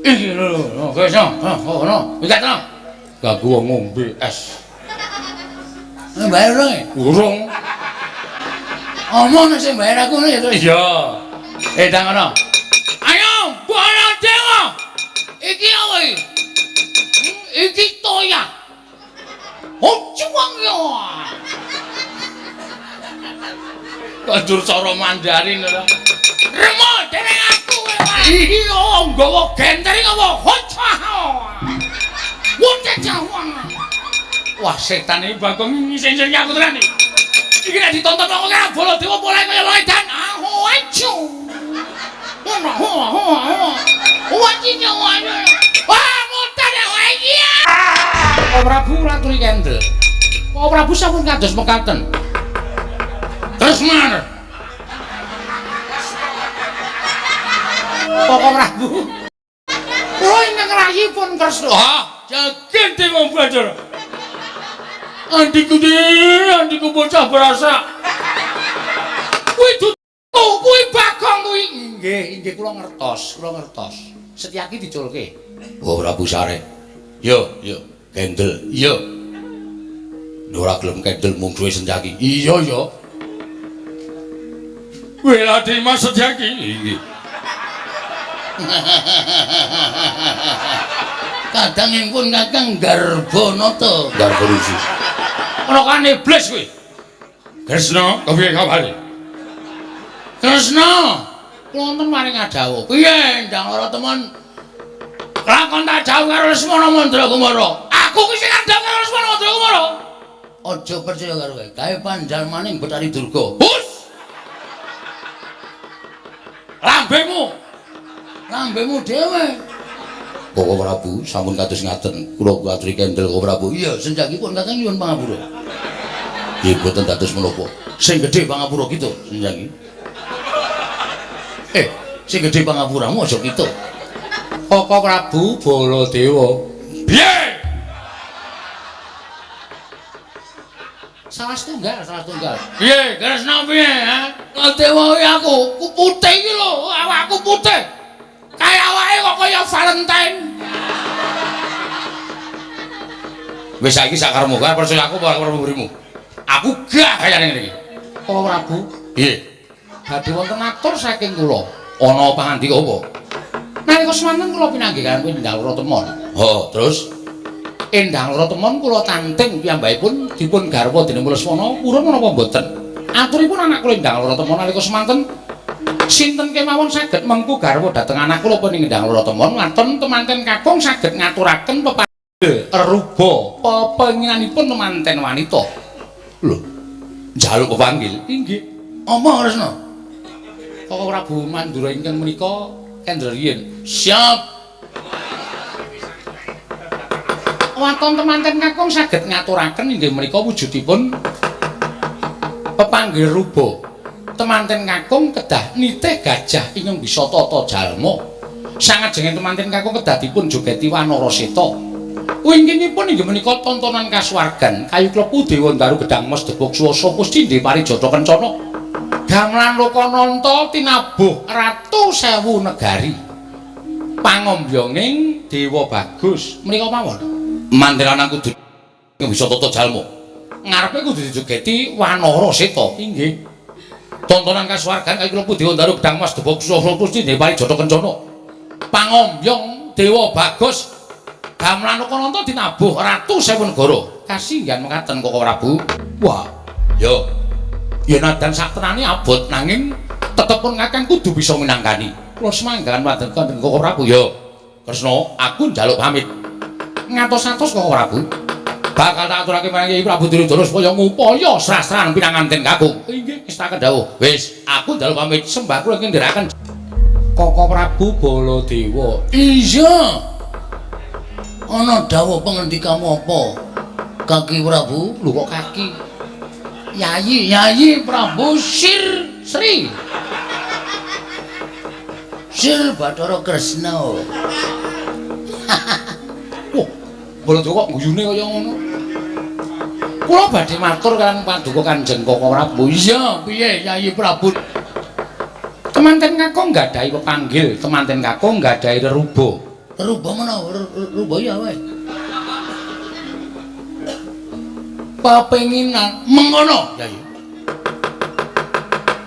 Iki lho lho, kowe iso. Ngono. Minggat to. Ganggu wong ngombe es. Bayar dong ya? Urung. Omong sing bayar aku ya to. Iya. Ndang ngono. Ayo, Baladewa. Iki apa iki? Iki toya. Oh, cuwang ya. Kanjur cara Mandarin ora. Remo dening aku kowe. Iya, nggawa genter iki apa? Hocah. Wote jawang. Wah, setan iki Bagong ngisin-ngisin aku tenan iki. Iki nek ditonton wong kaya Baladewa polahe kaya wong edan. Aku acu. Ngono, ho ho ho. Wah, mutar ya iya. Pak Prabu raturi kendel. Pak Prabu sampun kados mekaten. Kresna. Pak Prabu. Kula ingkang rayi pun Kresna. Ah, jagen dewa belajar. Andiku andiku bocah berasa. Kuwi dudu, kuwi Bagong kuwi. Nggih, nggih kula ngertos, kula ngertos. Setyaki diculke. Oh Prabu Sare. Yo, yo, kendel. Iya. Ora gelem kendel mungsuhe Setyaki. Iya, yo. Wela Dimas Setyaki. Nggih. Kadang ingpun Kakang Garbanata. Garba rusuh. Ana kan iblis kuwi. Kresna, kepiye kabare? Kresna, kula wonten maring adawuh. Piye ndang ora temen? Lakon tak jauh karo Lesmana Mandrakumara. Aku ki sing andhap karo Lesmana Mandrakumara. Aja percaya karo kowe. Kae panjalmaning Bathari Durga. Hus. Lambemu. Lambemu dhewe. Bapak Prabu sampun kados ngaten. Kula aturi kendel Bapak Prabu. Iya, senjakipun Kakang nyuwun pangapura. Nggih, boten dados menapa. Sing gedhe pangapura kita, senjaki. Sing gedhe pangapuramu aja kita. Koko Prabu Baladewa. Piye? Salah setunggal, salah setunggal. Piye, Kresna piye, ha? Dewa kuwi aku, ku putih iki lho, awakku putih. Kaya awake kok kaya Valentine. Wis saiki sakarepmu, kowe percaya aku apa ora mburimu? Aku gah kayane ngene iki. Koko Prabu, piye? Badhe wonten atur saking kula. Ana pangandika apa? Nalika semanten kula pinanggih kaliyan Endang Loro Temon. Heeh, terus Endang Loro Temon kula tanting piyambakipun dipun garwa dening Lesmana purun menapa mboten? Aturipun anak kula Endang Loro Temon nalika semanten sinten kemawon saged mengku garwa dhateng anak kula punika Endang Loro Temon waton temanten kakung saged ngaturaken pepanggil ruba pepenginanipun temanten wanita. Lho, njaluk pepanggil? Inggih. Apa Kresna? Koko Prabu Mandura ingkang menika kendel riyin. Siap. Waton temanten kakung saged ngaturaken inggih menika wujudipun pepanggil ruba. Temanten kakung kedah nitih gajah ingkang bisa tata jalma. Sangajenge temanten kakung kedah dipun jogeti Wanara Seta. Wingkinipun inggih menika tontonan kasuwargan kayu klepu Dewa Ndaru Gedhang Mas Debog Swasa Pustindhe Parijata Kencana. Gamelan Lokananta tinabuh ratu sewu negari. Pangombyonging Dewa Bagus menika mawon. Manten lanang kudu bisa tata jalma. Ngarepe kudu dijogeti Wanara Seta. Inggih. Tontonan kasuwargan kayu klepu Dewa Ndaru Gedhang Mas Debog Swasa Pustindhe Parijata Kencana. Pangombyong Dewa Bagus gamelan Lokananta dinabuh ratu sewu negara. Kasinggihan mekaten Koko Prabu. Wah, yo. Ya nadan saktenane abot nanging tetep pun kakang kudu bisa minangkani. Kula semanggahan wonten Koko Prabu. Yo. Kresna, aku njaluk pamit. Ngatos-atos Koko Prabu. Bakal tak aturake marang Kyai Prabu Duryudana supaya ngupaya srasran pinanganten kakung. Inggih, ngestakaken dawuh. Wis, aku njaluk pamit sembah kula ingkang ndherekaken Koko Prabu Baladewa. Iya. Ana dawuh pengendikamu apa? Kaki Prabu? Lho kok kaki? Yayi, Yayi Prabu Sir Sri. Sir Bathara Kresna. Wah, Baladewa kok guyune kaya ngono. Kula badhe matur kaliyan paduka Kanjeng Koko Prabu. Iya, piye Yayi Prabu? Temanten kakung nggadahi pepanggil, temanten kakung nggadahi reruba. Reruba mena, reruba ya wae. Pepenginan mengono, Yayi.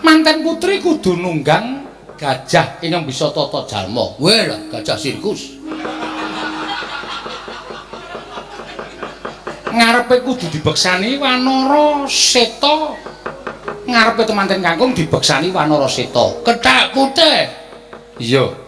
Manten putri kudu nunggang gajah ingkang bisa tata jalma. Weh lah, gajah sirkus. Ngarepe kudu dibeksani Wanara Seta. Ngarepe temanten kakung dibeksani Wanara Seta. Kethek putih. Iya.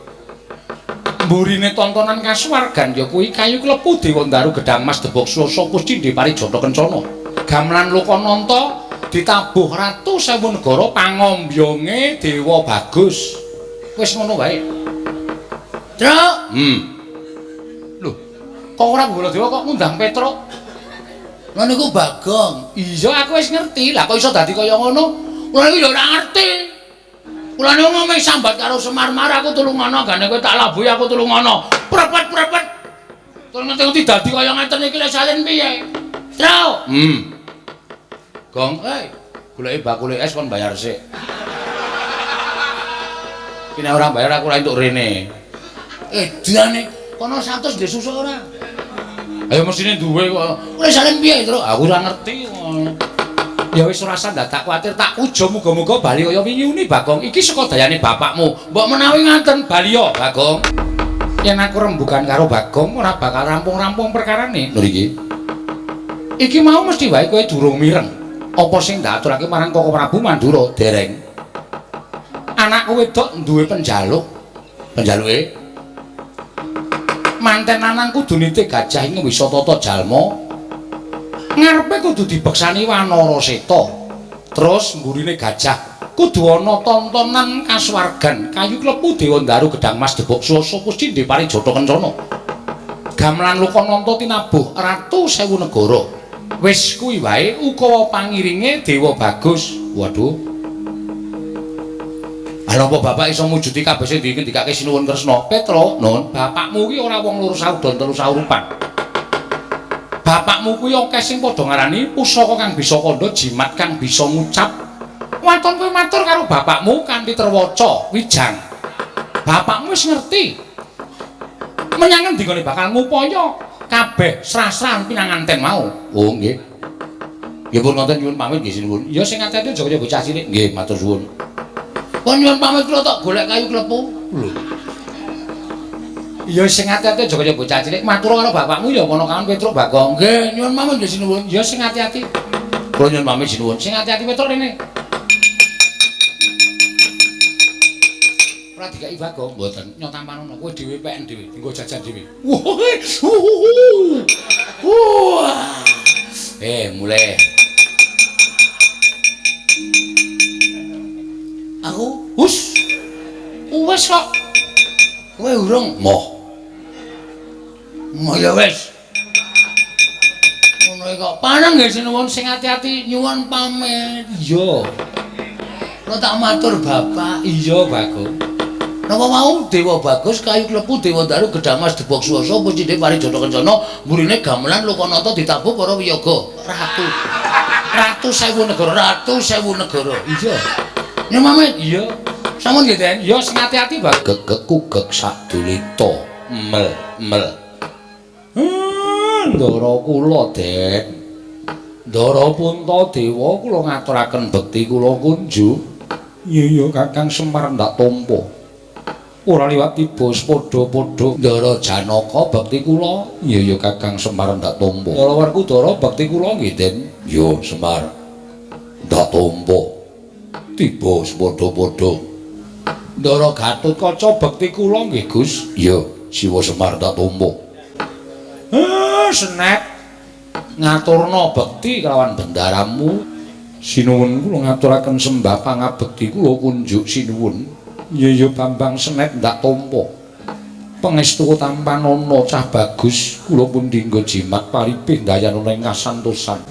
Mburine tontonan kasuwargan ya kuwi kayu klepu Dewa Ndaru Gedhang Mas Debog Swasa Pustindhe Parijata Kencana. Gamelan Lokananta ditabuh ratu sewu negara pangombyonge Dewa Bagus. Wis ngono wae. Truk. Lho, kok ora Baladewa kok ngundang Petruk? Lha niku Bagong. Iya, aku wis ngerti. Lah kok iso dadi kaya ngono? Kula niku ya ora ngerti. Kula niku ngomong sambat karo Semar-mar aku tulungono, gane kowe tak labuhi aku tulungono. Prepet-prepet. Terus ngerti-ngerti dadi kaya ngeten iki lek salin piye? Truk. Gong, goleki bakule es kon bayar sik. Iki nek ora bayar aku ora entuk rene. Edane kono 100 ndek susuk ora? Ayo mesine duwe kok. Kowe salin piye, Truk? Aku ora ngerti. Ya wis ora usah dadak kuwatir, tak ujo muga-muga bali kaya wingi uni Bagong. Iki saka dayane bapakmu. Mbok menawi ngaten bali yo, Bagong. Yen aku rembugan karo Bagong ora bakal rampung-rampung perkarane. Lho iki. Iki mau mesti wae kowe durung mireng. Apa sing ndak aturake marang Koko Prabu Mandura? Dereng. Anakku wedok duwe penjaluk. Penjaluke manten lanang kudu nitih gajah ing wisa tata jalma. Ngarepe kudu dibeksani Wanara Seta. Terus mburine gajah kudu ana tontonan kasuwargan kayu klepu Dewa Ndaru Gedhang Mas Debog Swasa Pustindhe Parijata Kencana. Gamelan Lokananta tinabuh ratu sewu negara. Wis kuwi wae ukawa pangiringe Dewa Bagus. Waduh. Lha napa bapak iso mujudi kabeh sing dingendikake Sinuwun Kresna? Petro, Nun, bapakmu kuwi ora wong loro saudon telu saurupan. Bapakmu kuwi akeh sing padha ngarani pusaka kang bisa kandha, jimat kang bisa ngucap. Waton kowe matur karo bapakmu kanthi terwaca wijang. Bapakmu wis ngerti. Menyang endi gone bakal ngupaya kabeh srasran pinanganten mau. Oh nggih. Nggih pun ngoten nyuwun pamit nggih sinuwun. Ya sing ati-ati aja kaya bocah cilik. Nggih matur suwun. Pun nyuwun pamit kula tok golek kayu klepu. Lho. Ya sing ati-ati aja kaya bocah cilik. Matur karo bapakmu ya kono kawan Petruk Bagong. Nggih, nyuwun pamit nggih sinuwun. Ya sing ati-ati. Kula nyuwun pamit sinuwun. Sing ati-ati Petruk rene. Ora dikai Bagong, mboten. Nyotamanono kowe dhewe peken dhewe, nggo jajan dhewe. Wah. Mulai. Aku hus. Wis kok. Kowe urung? Moh. Moh ya wis. Ngono kok. Paneng nggih sinuwun sing ati-ati nyuwun pamit. Iya. Kula tak matur bapak. Iya, Bagong. Napa mau Dewa Bagus kayu klepu Dewa Daru Gedhang Mas Debok Swasa pucinde Parijata Kencana mburine gamelan Lokanata ditabuh para wiyaga. Ratu. Ratu sewu negara, ratu sewu negara. Iya. Nyemamit? Iya. Sampun nggih, Den. Ya sing ati-ati, Pak. Gegek kugek sadulita. Mel mel. Ndara kula, Den. Ndara Puntadewa kula ngaturaken bekti kula kunjuk. Iya iya Kakang Semar ndak tampa. Ora liwat tiba padha-padha Ndara Janaka bekti kula. Iya iya Kakang Semar ndak tampa. Ndara Werkudara bekti kula nggih, Den. Iya Semar ndak tampa. Tiba padha-padha. Ndara Gatotkaca bekti kula nggih, Gus. Iya, Siwa Semar ndak tampa. Senet ngaturna bekti kelawan bendaramu. Sinuwun kula ngaturaken sembah pangabekti kula kunjuk sinuwun. Iya iya Bambang Senet ndak tampa. Pangestu tampanana cah bagus kula pun dinggo jimat paripih ndayanana ing kasantosan.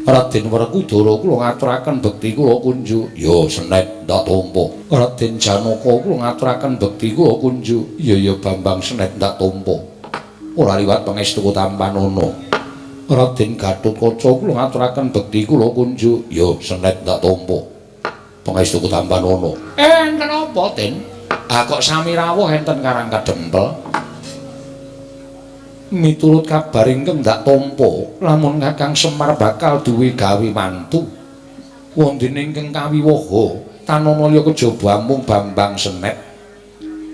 Raden Werkudara kula ngaturaken bekti kula kunjuk. Ya Senet ndak tampa. Raden Janaka kula ngaturaken bekti kula kunjuk. Iya iya Bambang Senet ndak tampa. Ora liwat pangestu tampanana. Raden Gatotkaca kula ngaturaken bekti kula kunjuk. Ya Senet ndak tampa. Pangestu tampanana. Enten apa, Den? Ah kok sami rawuh enten Karang Kadempel. Miturut kabar ingkang ndak tampa, lamun Kakang Semar bakal duwe gawe mantu. Wondene ingkang kawiwaha tanana liya kejaba amung Bambang Senet.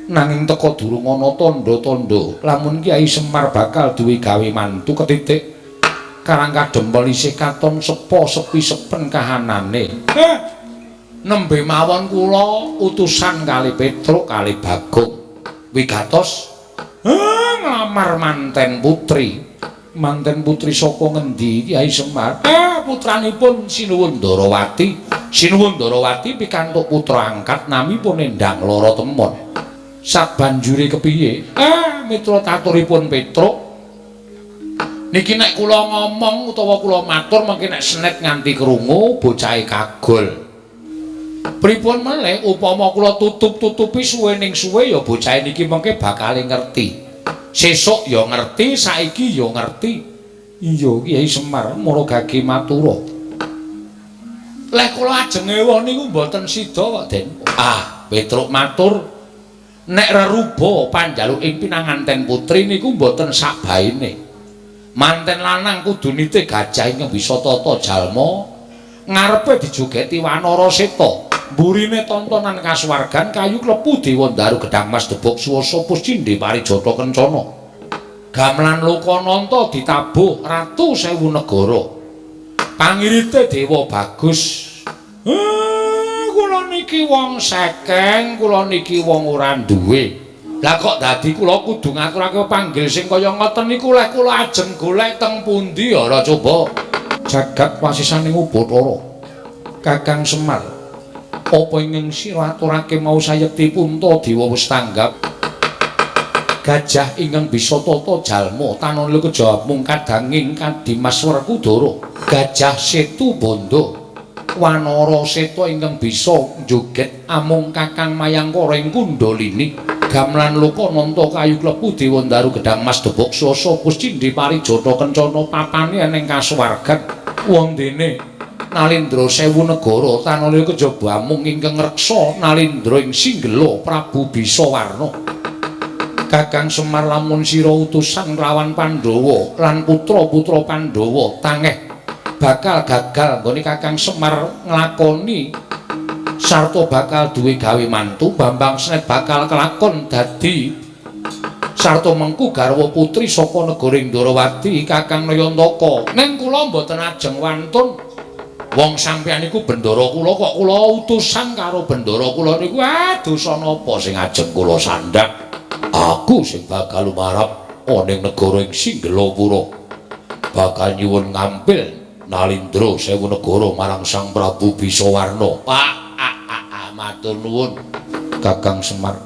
Nanging teka durung ana tandha-tandha lamun Kyai Semar bakal duwe gawe mantu ketitik Karang Kadempel isih katon sepo sepi sepen kahanane. Nembe mawon kula utusan kali Petruk kali Bagong wigatos nglamar manten putri. Manten putri saka ngendi Kyai Semar? Putranipun Sinuwun Ndarawati. Sinuwun Ndarawati pikantuk putra angkat namipun Endang Lara Temon. Sabanjure kepiye? Mitra taturipun Petruk niki nek kula ngomong utawa kula matur mengki nek Senet nganti krungu bocahe kagol. Pripun melih upama kula tutup-tutupi suwe ning suwe ya bocahe niki mengke bakal ngerti. Sesuk ya ngerti, saiki ya ngerti. Iya Kyai Semar mara gage matura. Leh kula ajeng ewuh niku mboten sida kok, Den. Ah, Petruk matur nek reruba panjaluk ing pinanganten putri niku mboten sakbaene. Manten lanang kudu nitih gajah ingkang bisa tata jalma, ngarepe dijogeti wanara seta. Mburine tontonan kasuwargan kayu klepu Dewa Ndaru Gedhang Mas Debok Swasa Puscindhe Parijata Kencana. Gamelan Lokananta ditabuh Ratu Sewu Negara. Pangirite Dewa Bagus. Kula niki wong sekeng, kula niki wong ora duwe. Lah kok dadi kula kudu ngaturake panggil sing kaya ngoten niku leh kula ajeng golek teng pundi ora coba. Jagat wasisaning Ubathara. Kakang Semar, apa ingkang sira aturake mau sayekti Puntadewa wis tanggap? Gajah ingkang bisa tata jalma tanana kejaba mung kadanging Kadimas Werkudara. Gajah Setu Bandha wanara seta ingkang bisa njoget amung Kakang Mayangkara ing Kundalini. Gamelan Lokananta kayu klepu Dewa Ndaru Gedhang Mas Debok Swasa Puscindhe Parijata Kencana papane ning kasuwargan. Wondene Nalindra Sewu Negara tanana kejaba amung ingkang ngreksa Nalindra ing Singgela Prabu Bisawarna. Kakang Semar lamun sira utusan nglawan Pandhawa lan putra-putra Pandhawa tangeh bakal gagal nggone Kakang Semar nglakoni sarta bakal duwe gawe mantu. Bambang Senet bakal kelakon dadi sarta mengku garwa putri saka negara Ndrawati Kakang Nayantaka. Ning kula mboten ajeng wantun. Wong sampeyan niku bendara kula kok kula utusan karo bendara kula niku dosa napa sing ajeng kula sandhak. Aku sing bakal lumarap ana ing negara ing Singgelapura. Bakal nyuwun ngampil Nalindra Sewu Negara marang Sang Prabu Bisawarna. Pak, matur nuwun Kakang Semar.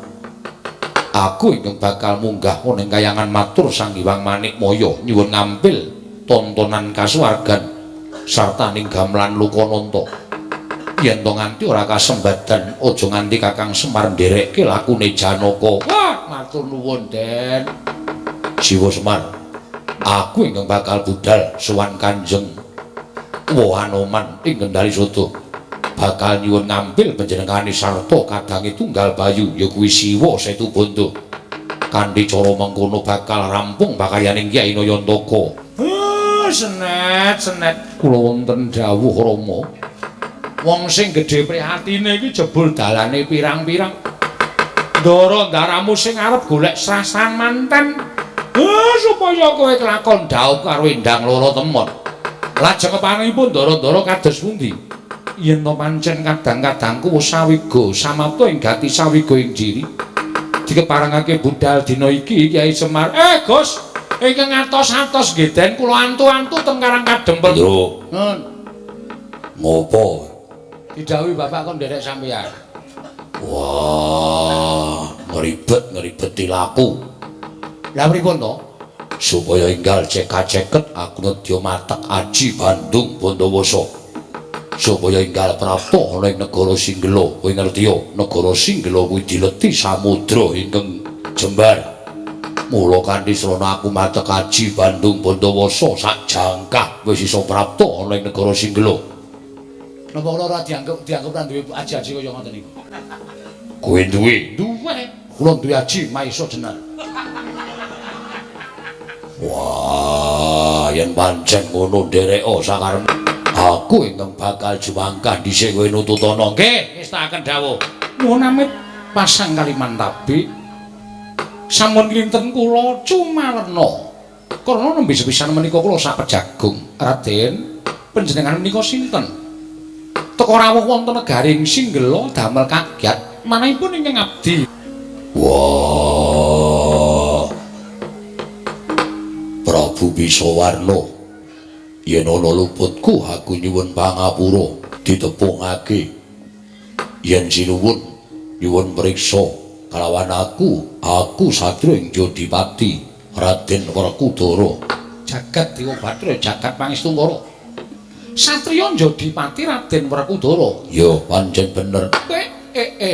Aku ingkang bakal munggah ana ing kayangan matur Sang Hyang Manikmaya nyuwun ngampil tontonan kasuwargan sarta ning gamelan Lokananta. Yen to nganti ora kasembadan, aja nganti Kakang Semar nderekke lakune Janaka. Wah, matur nuwun, Den. Siwa Semar, aku ingkang bakal budal sowan Kanjeng Hanoman ing Kendali Sodo. Bakal nyuwun ngampil panjenengane sarta kadange tunggal bayu ya kuwi Siwa Setubondo. Kanthi cara mengkono bakal rampung pakayaning Kyai Nayantaka. Senet, senet kula wonten dawuh Rama. Wong sing gedhe prihatine iki jebul dalane pirang-pirang. Ndara ndaramu sing arep golek srasan manten. Supaya kowe kelakon dhaup karo Endang Loro Temon. Lajeng kepanipun ndara-ndara kados pundi? Yen to pancen kadang-kadangku wis sawiga samapta ing gati sawiga ing jiri. Dikeparengake budal dina iki Kyai Semar. Gus, ingkang atos-atos nggih Den kula antu-antu teng Karang Kadempel. Lho. Nun. Ngopo? Didhawuhi bapak kon nderek sampeyan. Wah, ngribet-ngribeti laku. Lah pripun to? Supaya enggal cekak-ceket aku nedya matek aji Bandung Bondowoso. Supaya enggal prapta ana ing negara Singgela. Kowe ngerti ya, negara Singgela kuwi dileti samudra ingkang jembar. Mula kanthi srana aku matek aji Bandung Bondowoso sak jangkah wis iso prapta ana ing negara Singgela. Napa kula ora dianggep ora duwe aji-aji kaya ngoten niku? Kowe duwe? Duwe. Kula duwe aji maesa jenar. Wah, yen pancen ngono ndereka sakarep aku ingkang bakal jumangkah dhisik kowe nututana. Nggih, ngestakaken dawuh. Nuwun amit pasang Kalimantabi. Sampun kinten kula cumalena. Karena nembe sepisan menika kula sapejagung. Raden, panjenengan menika sinten? Teka rawuh wonten negaring Singgela damel kagyat manahipun ingkang abdi. Wah. Prabu Bisawarna, yen ana luputku aku nyuwun pangapura ditepungake. Yen sinuwun nyuwun priksa kalawan aku, aku satriya ing Jodipati Raden Werkudara. Jagat Dewa Bathara, jagat Pangestungkara. Satriya Jodipati Raden Werkudara. Ya, pancen bener.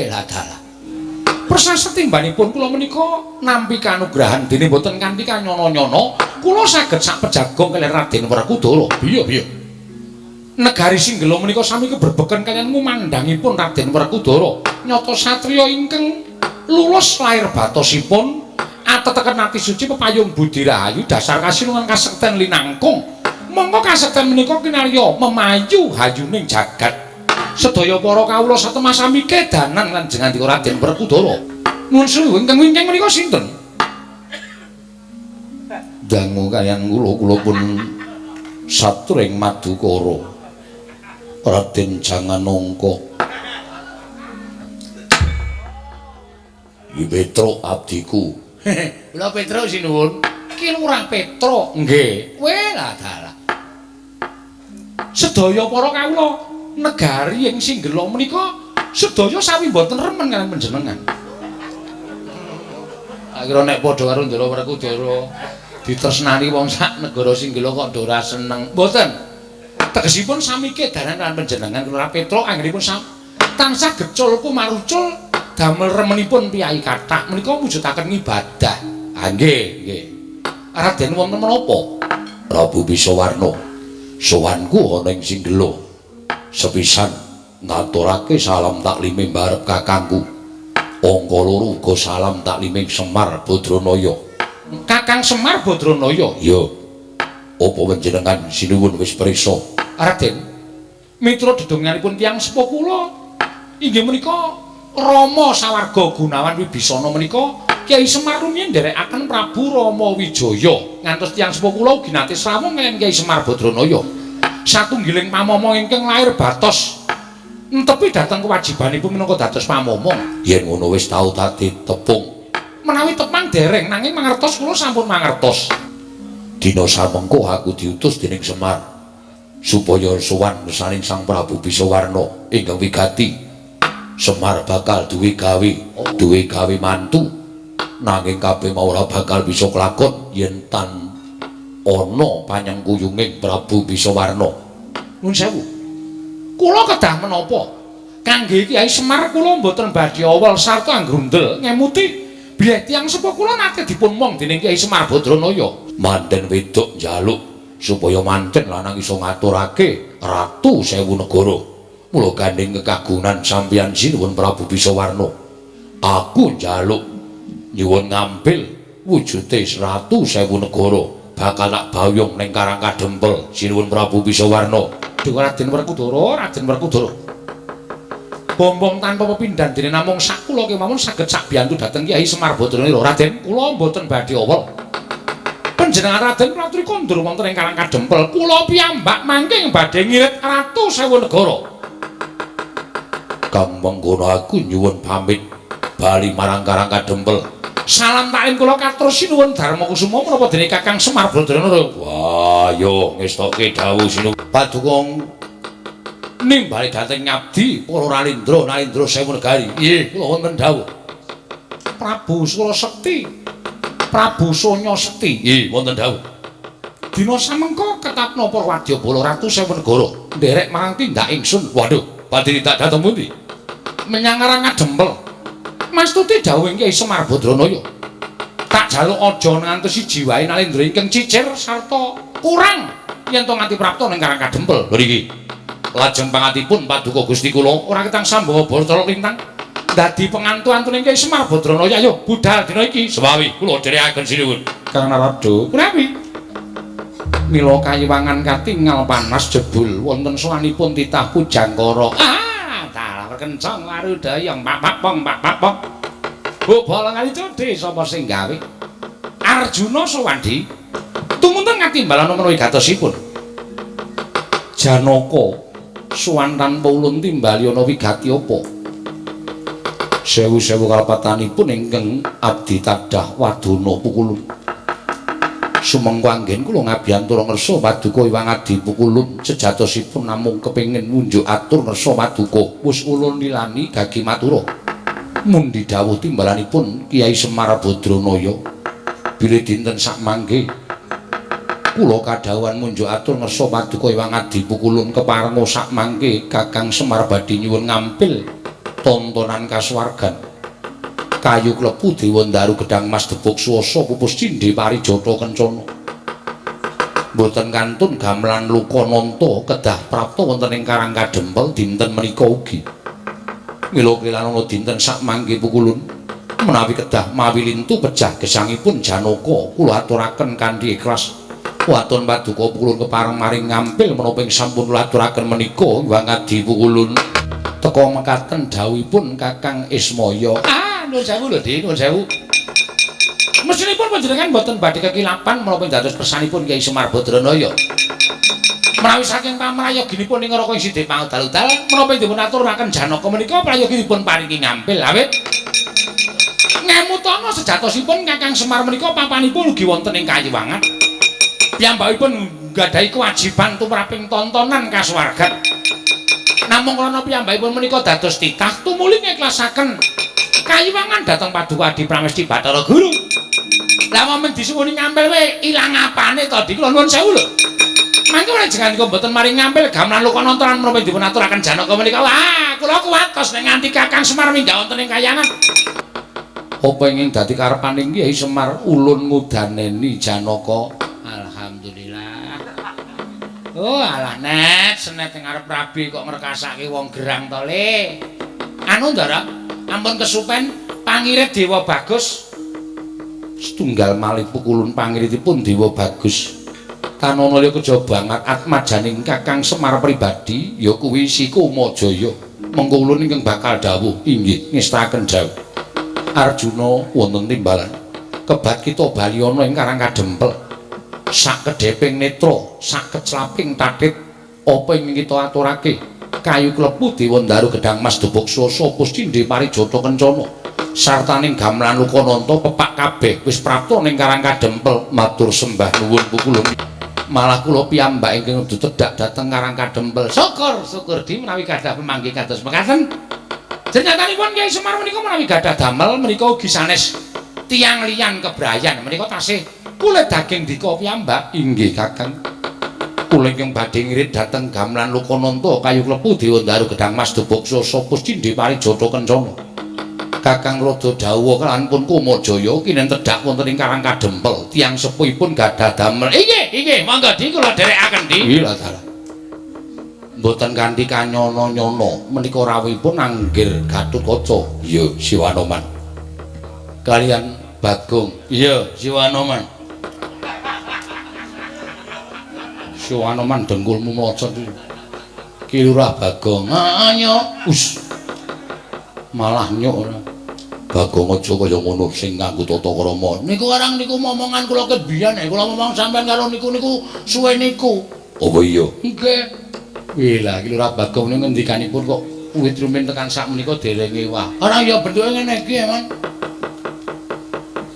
Lah dalah. Prasasetimbanipun kula menika nampi kanugrahan dene boten kanthi kanyono-nyono, kula saged sak pejagong kaliyan Raden Werkudara. Piye piye? Negari Singgela menika sami keberbeken kaliyan ngumandhangipun Raden Werkudara. Nyata satriya ingkang lulus lair batosipun ateteken ati suci pepayung budi rahayu dasar kasinungan kasekten linangkung. Mongko kasekten menika kinarya memayu hayuning jagat. Sedaya para kawula satemah sami kedanan lan jengandika Raden Werkudara. Nuwun sewu ingkang wingking menika sinten? Dangu kaliyan kula, kula pun satring Madukara. Raden Janganongka. Ki Petruk abdiku. Kula Petruk sinuwun. Ki Lurah Petruk. Nggih. Kowe lah dalah. Sedaya para kawula negari ing Singgela menika sedaya sami mboten remen kaliyan panjenengan. Akhire nek padha karo Ndara Werkudara ditresnani wong sak negara Singgela kok ora seneng. Mboten. Tegesipun sami kedanan lan panjenengan Lurah Petruk anggenipun tansah gecul kumarucul damel remenipun piyai kathah menika mujudaken ngibadah. Ha nggih, nggih. Raden wonten menapa? Prabu Bisawarna, sowanku ana ing Singgela. Sepisan ngaturake salam taklime mbarep kakangku. Angka loro uga salam taklime Semar Badranaya. Kakang Semar Badranaya? Ya. Apa panjenengan sinuwun wis prisa? Raden, mitra dedonganipun tiyang sepuh kula inggih menika Rama Sawarga Gunawan Wibisana menika Kyai Semar rumiyin nderekaken Prabu Rama Wijaya. Ngantos tiyang sepuh kula ugi nate srawung kaliyan Kyai Semar Badranaya. Satunggiling pamomong ingkang lair batos entepi dhateng kewajibanipun minangka dados pamomong. Yen ngono wis tau dadi tepung. Menawi tepang dereng nanging mangertos kula sampun mangertos. Dina samengko aku diutus dening Semar supaya sowan ngesaning Sang Prabu Bisawarna ingkang wigati. Semar bakal duwe gawe mantu. Nanging kabeh mau ora bakal bisa kelakon yen tan ana panyengkuyunging Prabu Bisawarna. Nuwun sewu. Kula kedah menapa? Kangge Kyai Semar kula mboten badhe awel sarta anggrundel ngemuti bilih tiyang sepuh kula nate dipun mong dening Kyai Semar Badranaya. Manten wedok njaluk supaya manten lanang iso ngaturake Ratu Sewu Negara. Mula gandeng kekagunan sampeyan sinuwun Prabu Bisawarna. Aku njaluk nyuwun ngampil wujute Ratu Sewu Negara bakal tak bayung ning Karang Kadempel sinuwun Prabu Bisawarna. Duh Raden Werkudara, Raden Werkudara. Bombong tanpa pepindhan dene namung sak kula kemawon saged sakbiyantu dhateng Kyai Semar Badranaya. Raden, kula mboten badhe awel. Panjenengan Raden Pratri kondur wonten ing Karang Kadempel, kula piyambak mangke badhe ngirit Ratu Sewu Negara. Kang mengkono aku nyuwun pamit bali marang Karang Kadempel. Salam taklim kula katur sinuwun Darma Kusuma menapa dene Kakang Semar Badranaya. Wah, yo ngestoke dawuh sinuwun paduka nimbali dhateng ngabdi para Nalindra, Nalindra Sewu Negari. Nggih, kula wonten dawuh. Prabu Surasekti, Prabu Sonya Sekti. Nggih, wonten dawuh. Dina samengko ketapna para wadyabala Ratu Sewu Negara nderek marang tindak ingsun. Waduh, badhe tindak dhateng pundi? Menyang Karang Kadempel. Mastuti dawuh Kyai Semar Badranaya. Tak jaluk aja ngantos siji wae Nalindra ingkang cicir sarta kurang yen to nganti prapta ning Karang Kadempel. Lho niki. Lajeng pangatipun paduka Gusti kula ora ketang sambawa Bathara Lintang dadi pengantu-antune Kyai Semar Badranaya. Ayo budal dina iki. Sewawi kula dherekaken sinuwun. Kang Narada kunawi mila kayiwangan katingal panas jebul wonten sowanipun titah Pujangkara. Ah, dalah kencang warudayang pak pak pong pak pak pong. Bobol ngali codhe sapa sing gawe? Arjuna Sowandi tumunten ngatimbalana menawi gatosipun. Janaka sowan tanpa ulun timbali ana wigati apa? Sewu-sewu kalepatanipun ingkang abdi tadah wadana pukulun. Sumengko anggen kula ngabiyantura ngersa paduka Iwang Adi Pukulun sejatosipun namung kepengin ngunjuk atur ngersa paduka. Wis ulun lilani gagi matura. Mundi dawuh timbalanipun Kyai Semar Badranaya bilih dinten sakmangke kula kadhawuhan munjuk atur ngersa paduka Iwang Adi Pukulun keparenga sakmangke Kakang Semar badhe nyuwun ngampil tontonan kasuwargan. Kayu klepu dewa ndaru gedang mas debuk swasa pupus cindhe parijata kencana. Mboten kantun gamelan luka nanta kedah prapta wonten ing Karang Kadempel dinten menika ugi. Mila kelanana dinten sakmangke Pukulun menawi kedah mawi lintu pejah gesangipun Janaka kula aturaken kanthi ikhlas. Waton paduka Pukulun kepareng maring ngampil menapa ing sampun kula aturaken menika Iwang Adi Pukulun. Teka mekaten dawuhipun Kakang Ismaya. Ah, nuwun sewu lho, Dik, nuwun sewu. Mestinipun panjenengan mboten badhe kekilapan menapa ing dados kersanipun Kyai Semar Badranaya. Menawi saking pamrayoginipun ing neraka ing sidhe pangudal-udal menapa ing dipun aturaken Janaka menika prayogi dipun paringi ngampil awit ngemutana sejatosipun Kakang Semar menika papanipun ugi wonten ing kayiwangan. Piyambakipun nggadahi kewajiban tumraping tontonan kasuwargan. Namung krana piyambakipun menika dados titah tumuli ngiklasaken kayiwangan dhateng paduka Adi Pramesti Bathara Guru. Lah momen disuwuni ngampil we ilang apane to Dik? Kula nuwun sewu lho. Mangke jenengan kok mboten maring ngampil gamelan luka nontonan menapa dipun aturaken Janaka menika. Wah, kula kuwatos nek nganti Kakang Semar minggah wonten ing kayangan. Apa ingin dadi karepaning Kyai Semar ulun ngudaneni Janaka? Alhamdulillah. Oh, alah net, senet ing arep rabi kok ngrekasake wong gerang to, Le. Anu, Ndara, ampun kesupen pangirit Dewa Bagus. Setunggal malih Pukulun pangiritipun Dewa Bagus. Tanana liya kejaba banget atmajaning Kakang Semar pribadi ya kuwi Si Kumajaya. Mengko ulun ingkang bakal dawuh inggih ngestaken dawuh. Arjuna wonten timbalan. Kebat kita bali ana ing Karang Kadempel. Sak kedheping netra, sak keclaping tathit apa ingkang kita aturake? Kayu klepu dewa ndaru gedang mas debuk swasa pus cindhe parijata kencana. Sartaning gamelan luka nanta pepak kabeh wis prapta ning Karang Kadempel. Matur sembah nuwun Pukulun. Malah kula piyambak ingkang tedhak dhateng Karang Kadempel. Syukur, syukur di menawi gadah pemanggih kados mekaten. Jenenganipun Kyai Semar menika menawi gadah damel menika ugi sanes tiyang liyan kebrayan menika tasih kulit daging dika piyambak. Inggih Kakang. Kula ingkang badhe ngirit dhateng gamelan Lokananta kayu klepu Dewa Ndaru Gedhang Mas Debok Swasa Puscindhe Parijata Kencana. Kakang Rada dawuh kalawan pun Kumajaya kinen tedhak wonten ing Karang Kadempel. Tiyang sepuhipun gadah damel. Inggih, inggih, monggo Di kula dherekaken Di. Iya lah. Mboten kanthi kanyono-nyono menika rawuhipun Anggir Gatotkaca. Iya, Siwanoman. Kalian Bagong. Iya, Siwanoman. Siwanoman dengkulmu mlocot. Ki Lurah Bagong. Heeh, nyuk. Us. Malah nyuk ora. Bagong aja kaya ngono sing nganggo tata krama. Niku orang niku momongan kula ket biyen, kula momong sampean karo niku niku suwe niku. Apa iya? Nggih. Wih lah, iki Lurah Bagong niku ngendikanipun kok wiwit rumiyin tekan sak menika dereng ewah. Ora ya bentuke ngene iki, Man.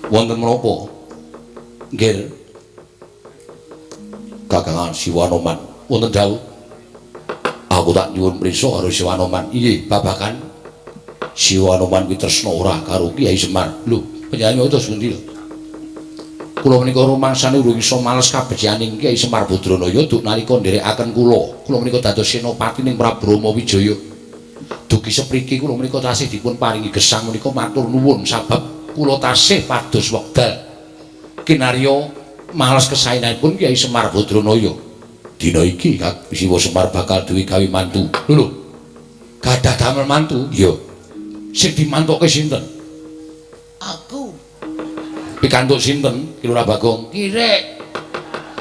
Wonten menapa? Nggih. Kakangan Siwanoman, wonten dawuh. Aku tak nyuwun prisa karo Siwanoman. Inggih, babagan Siwanoman kuwi tresna ora karo Kyai Semar. Lho, panjenengan terus pundi lho? Kula menika rumangsane urung iso males kabecikaning Kyai Semar Badranaya duk nalika nderekaken kula. Kula menika dados senopati ning Prabu Rama Wijaya. Dugi sepriki kula menika tasih dipun paringi gesang menika matur nuwun sabab kula tasih pados wekdal kinarya males kesaenanipun Kyai Semar Badranaya. Dina iki Siwa Semar bakal duwe gawe mantu. Lho lho. Gadah damel mantu? Iya. Sing dimantuke sinten? Aku. Pikantuk sinten Ki Lurah Bagong? Kirek.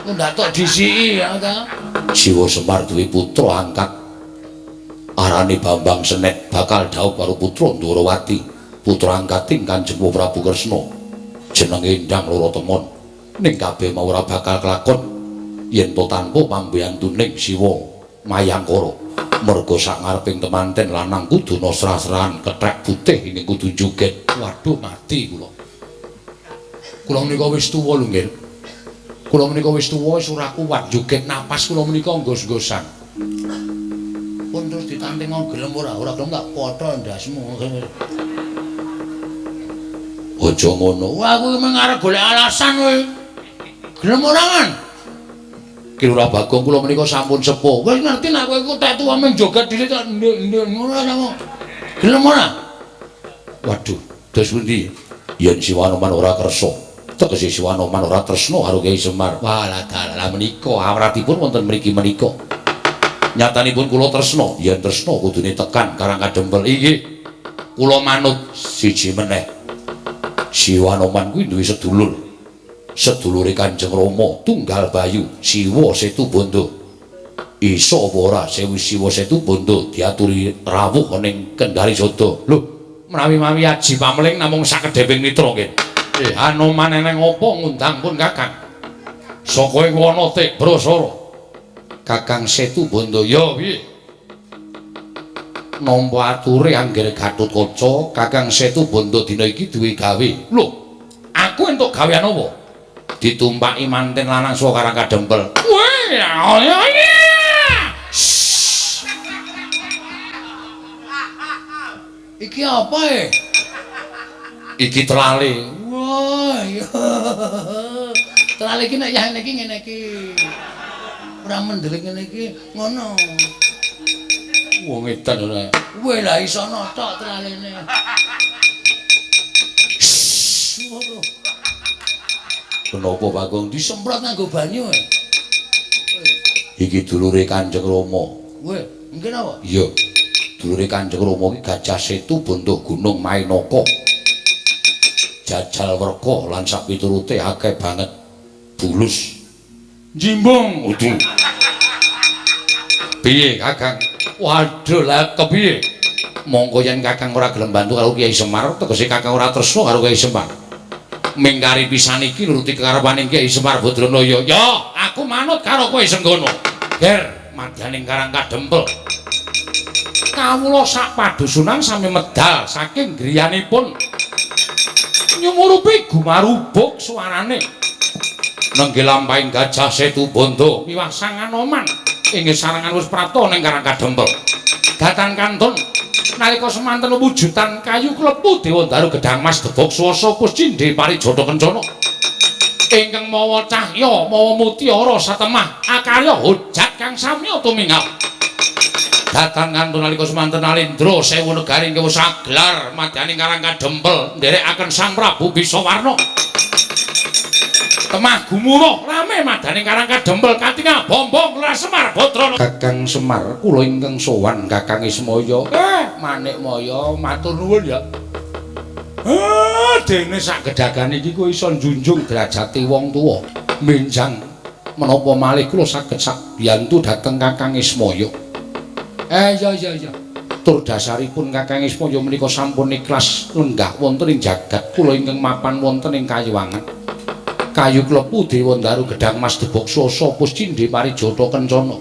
Ndak tok disiki ya ta. Siwa Semar duwe putra angkat arane Bambang Senet bakal dhaup karo putra Ndorowati, putra angkating Kanjeng Prabu Kresna. Jenenge Endang Loro Temon. Ning kabeh mau ora bakal kelakon yen to tanpa pambiyantuning Siwa Mayangkara. Merga sak ngareping temanten lanang kudu srah-srahan kethek putih ing kudu joget. Waduh mati kula. Kula menika wis tuwa lho nggih. Kula menika wis tuwa wis ora kuat joget napas kula menika nggos-nggosan. Pun terus ditanting gelem ora? Ora gelem tak potho ndasmu. Aja ngono. Wah aku mung arep golek alasan kowe. Gelem ora, Man? Ki Lurah Bagong kula menika sampun sepuh. Wis ngerti nek kowe iku tek tuwa mung joget dhisik tok ndek-ndek ngono sama. Gelem ora? Waduh, dos pundi? Yen Siwanoman ora kersa, tegese Siwanoman ora tresna karo Kyai Semar. Wah, lah dalah menika awratipun wonten mriki menika. Nyatanipun kula tresna, yen tresna kudune tekan Karang Kadempel. Inggih. Kula manut siji meneh. Siwanoman kuwi duwe sedulur. Sedulure Kanjeng Rama Tunggal Bayu, Siwa Setu Bondo. Iso apa ora Sewu Siwa Setu Bondo diaturi rawuh ning Kendari Sada. Lho, menawi-mawi aji pameling namung sakedheping mitra nggih. Hanoman eneng apa ngundang pun Kakang. Saka ing wana Tibrasara. Kakang Setu Bondo, ya piye? Nampa ature Anggir Gatotkaca, Kakang Setu Bondo dina iki duwe gawe. Lho, aku entuk gawean apa? Ditumpaki manten lanang saka Karang Kadempel. Weh, ya. Iki apa e? Iki telale. Wah, iya. Telale iki nek yah iki ngene iki. Ora mendelik ngene iki ngono. Wong edan ora. Weh lah iso notok telalene. Kenapa Bagong disemprot nganggo banyu? Iki dulure Kanjeng Rama. Weh, nggih napa? Iya. Dulure Kanjeng Rama iki Gajah Setu Bondo Gunung Mainaka. Jajal werka lan sapiturute akeh banget. Bulus jimbung. Udu. Piye Kakang? Waduh lah kepiye? Monggo yen Kakang ora gelem bantu karo Kyai Semar, tegese Kakang ora tresna karo Kyai Semar. Mingkari pisan iki nuruti kekarepane Kyai Semar Badranaya. Ya, aku manut karo kowe Senggono. Ger, madyaning Karang Kadempel. Kawula sak padusunan sami medal saking griyanipun. Nyumurupi gumarubuk suarane. Nenggih lampahing Gajah Setu Bondo miwah Sang Anoman inggih sarangan wis prapta ning Karang Kadempel. Datan kantun nalika semanten wujudan kayu klepu Dewa Ndaru Gedhang Mas Debok Swasa Puscindhe Parijata Kencana. Ingkang mawa cahya, mawa mutiara satemah akarya hujat kang samya tumingal. Datang kantun nalika semanten Alindra sewu negari ingkang saglar madyaning Karang Kadempel nderekaken Sang Prabu Bisawarna. Temah gumuruh rame madyaning Karang Kadempel katingal bombong Lurah Semar Badrana. Kakang Semar kula ingkang sowan Kakang Ismaya. Manikmaya matur nuwun ya. Dene sak gedagan iki kowe iso njunjung derajate wong tuwa. Menjang menapa malih kula saged sak biyantu dhateng Kakang Ismaya. Ya. Tur dasaripun Kakang Ismaya menika sampun ikhlas lenggah wonten ing jagat kula ingkang mapan wonten ing Kayuwangan. Kayu klepu Dewa Ndaru Gedhang Mas Debok Swasa Puscindhe Parijata Kencana.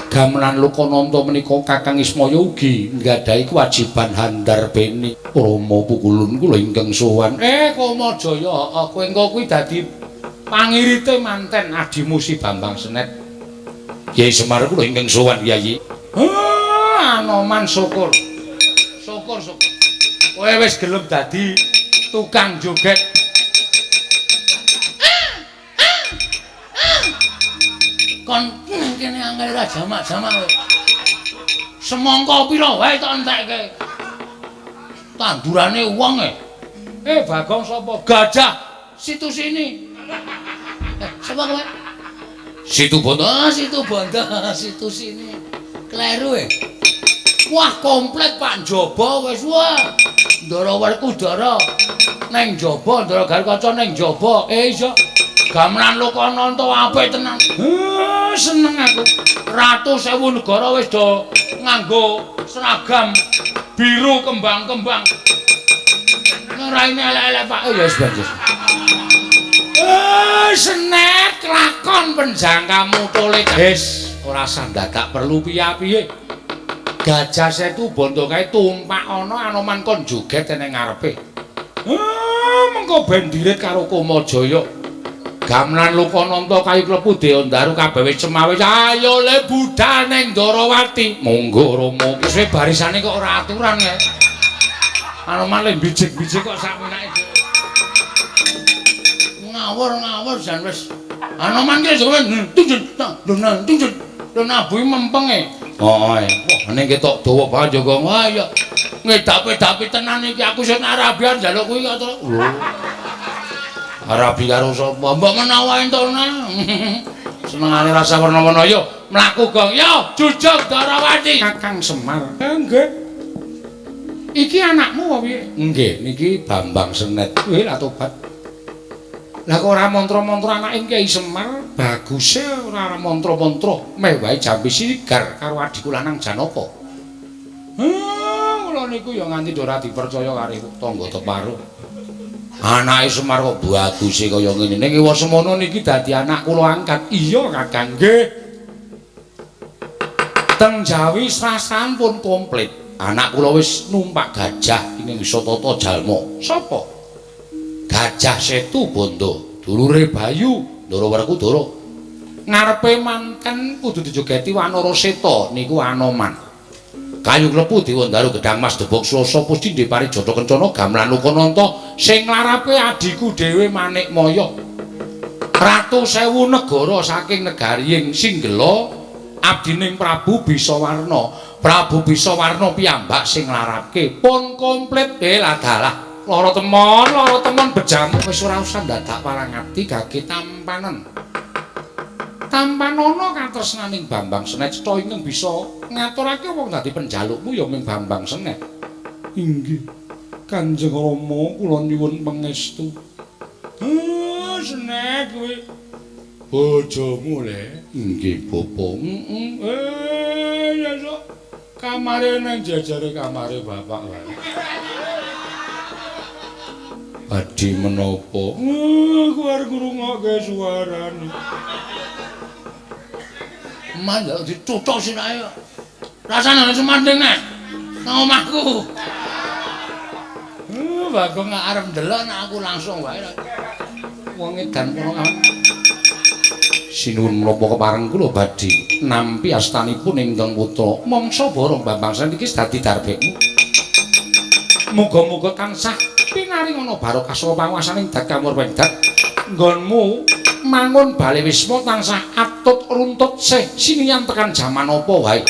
Gamelan Lokananta menika Kakang Ismaya ugi nggadahi kewajiban handarbeni. Rama pukulun kula ingkang sowan. Kamajaya, heeh, kowe engko kuwi dadi pangirite manten adimu si Bambang Senet. Kyai Semar kula ingkang sowan Kyai. Anoman syukur. Syukur. Kowe wis gelem dadi tukang joget. Kon kene angel ra jamak-jamak kowe. Semangka pira wae tak entekke. Tandurane wong e. Bagong sapa? Gajah situ sini. Sapa kowe? Situ Bondo. Situ Bondo, situ sini. Kleru e. Wah, komplit Pak njaba wis wah. Ndara Werkudara neng njaba, Ndara Garukaca neng njaba. Iya. Gamelan Lokananta apik tenan. Seneng aku. Ratu sewu negara wis do nganggo seragam biru kembang-kembang. Raine elek-elek Pak. Ya wis ben. Senet lakon penjangkamu tole. Wis ora usah dadak perlu piye-piye. Gajah Setu Bondo kae tumpak ana Anoman kon joget ning ngarepe. Mengko ben dirit karo Kamajaya. Gamelan Lokananta kayu klepu Dewa Ndaru kabeh wis cemawis. Ayo le budhal ning Ndarawati. Monggo Rama. Wis barisane kok ora aturan ya. Anoman le bijik-bijik kok sak menake. Ngawur-ngawur jan wis. Anoman ki tunjun tunjun. Lho nabuhi mempeng e. Heeh. Wah, ning ketok dawa banget yo. Wah ya. Ngedapi-dapi tenan iki aku sing Arabian njaluk kuwi kok. Lho. Arabi karo sapa? Mbok menawa entuk nang. Senengane rasa werna-werna yo mlaku gong. Yo jujug Ndarawati. Kakang Semar. Nggih. Iki anakmu apa piye? Nggih, niki Bambang Senet. Wih, lah tobat. Lah kok ora mantra-mantra anake Kyai Semar, baguse ora mantra-mantra, meh wae jambi sigar karo adhiku lanang Janaka. Kula niku ya nganti ora dipercaya karo tangga teparo. Anake Semar kok baguse kaya ngene. Ning ewa semono niki dadi anak kula angkat. Iya, Kakang. Nggih. Teng Jawi srasan pun komplit. Anak kula wis numpak gajah ing bisa tata jalma. Sapa? Gajah Setu Bondo, dulure Bayu, Ndara Werkudara. Ngarepe manten kudu dijogeti Wanara Seta niku Anoman. Kayu klepu Dewa Ndaru Gedhang Mas Debok Swasa Puscindhe Parijata Kencana Gamelan Lokananta sing nglarape adhiku dhewe Manikmaya. Ratu sewu negara saking negari ing Singgela abdining Prabu Bisawarna. Prabu Bisawarna piyambak sing nglarapke pun komplit ladalah. Lara temon bejamu wis ora usah dadak parangati gage tampanen. Tampanana katresnaning Bambang Senet cetha ingkang bisa ngaturake wong dadi penjalukmu ya ming Bambang Senet. Inggih. Kanjeng Rama kula nyuwun pangestu. Senet kuwi bojomu le. Inggih, Bapak. Heeh. Ya sok kamare nang jejere kamare bapak wae. Badhe menapa? Aku arep ngrungokke suarane. Man dituthuk sirahe. Rasane ana sumandhing nek nang omahku. Bagong arep ndelok nek aku langsung wae. Wong edan kono. Sinuwun menapa kepareng kula badhe nampi astanipun ingkang putra mangsa barong Bambang Senet iki dadi darbekmu. Muga-muga tansah pinaring ana barokah saka panguwasaning dat kamurwendat. Nggonmu mangun Bale Wisma tansah atut runtut sih sinian tekan jaman apa wae.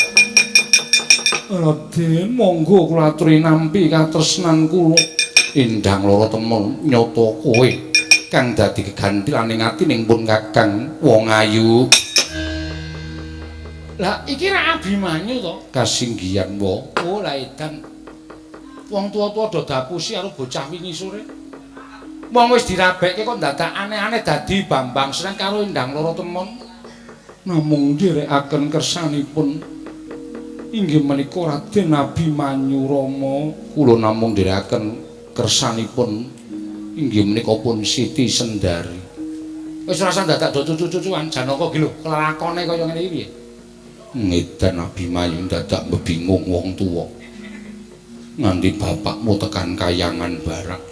Raden, monggo kula aturi nampi katresnan kula. Endang loro temen nyata kowe kang dadi kegantilaning atining pun Kakang wong ayu. Lah iki ra Abimanyu to? Kasinggihan wa. Oh lah edan. Wong tuwa-tuwa do dapusi karo bocah wingi sore. Wong wis dirabekke kok dadak aneh-aneh dadi Bambang Sreng karo Endang Loro Temon. Namung nderekaken kersanipun inggih menika Raden Abimanyu Rama. Kula namung nderekaken kersanipun inggih menika pun Siti Sendari. Wis ora usah dadak do cucu-cucuan Janaka ki lho, kelakone kaya ngene iki piye? Ngedan Abimanyu dadak mbingung wong tuwa. Nganti bapakmu tekan kayangan barang.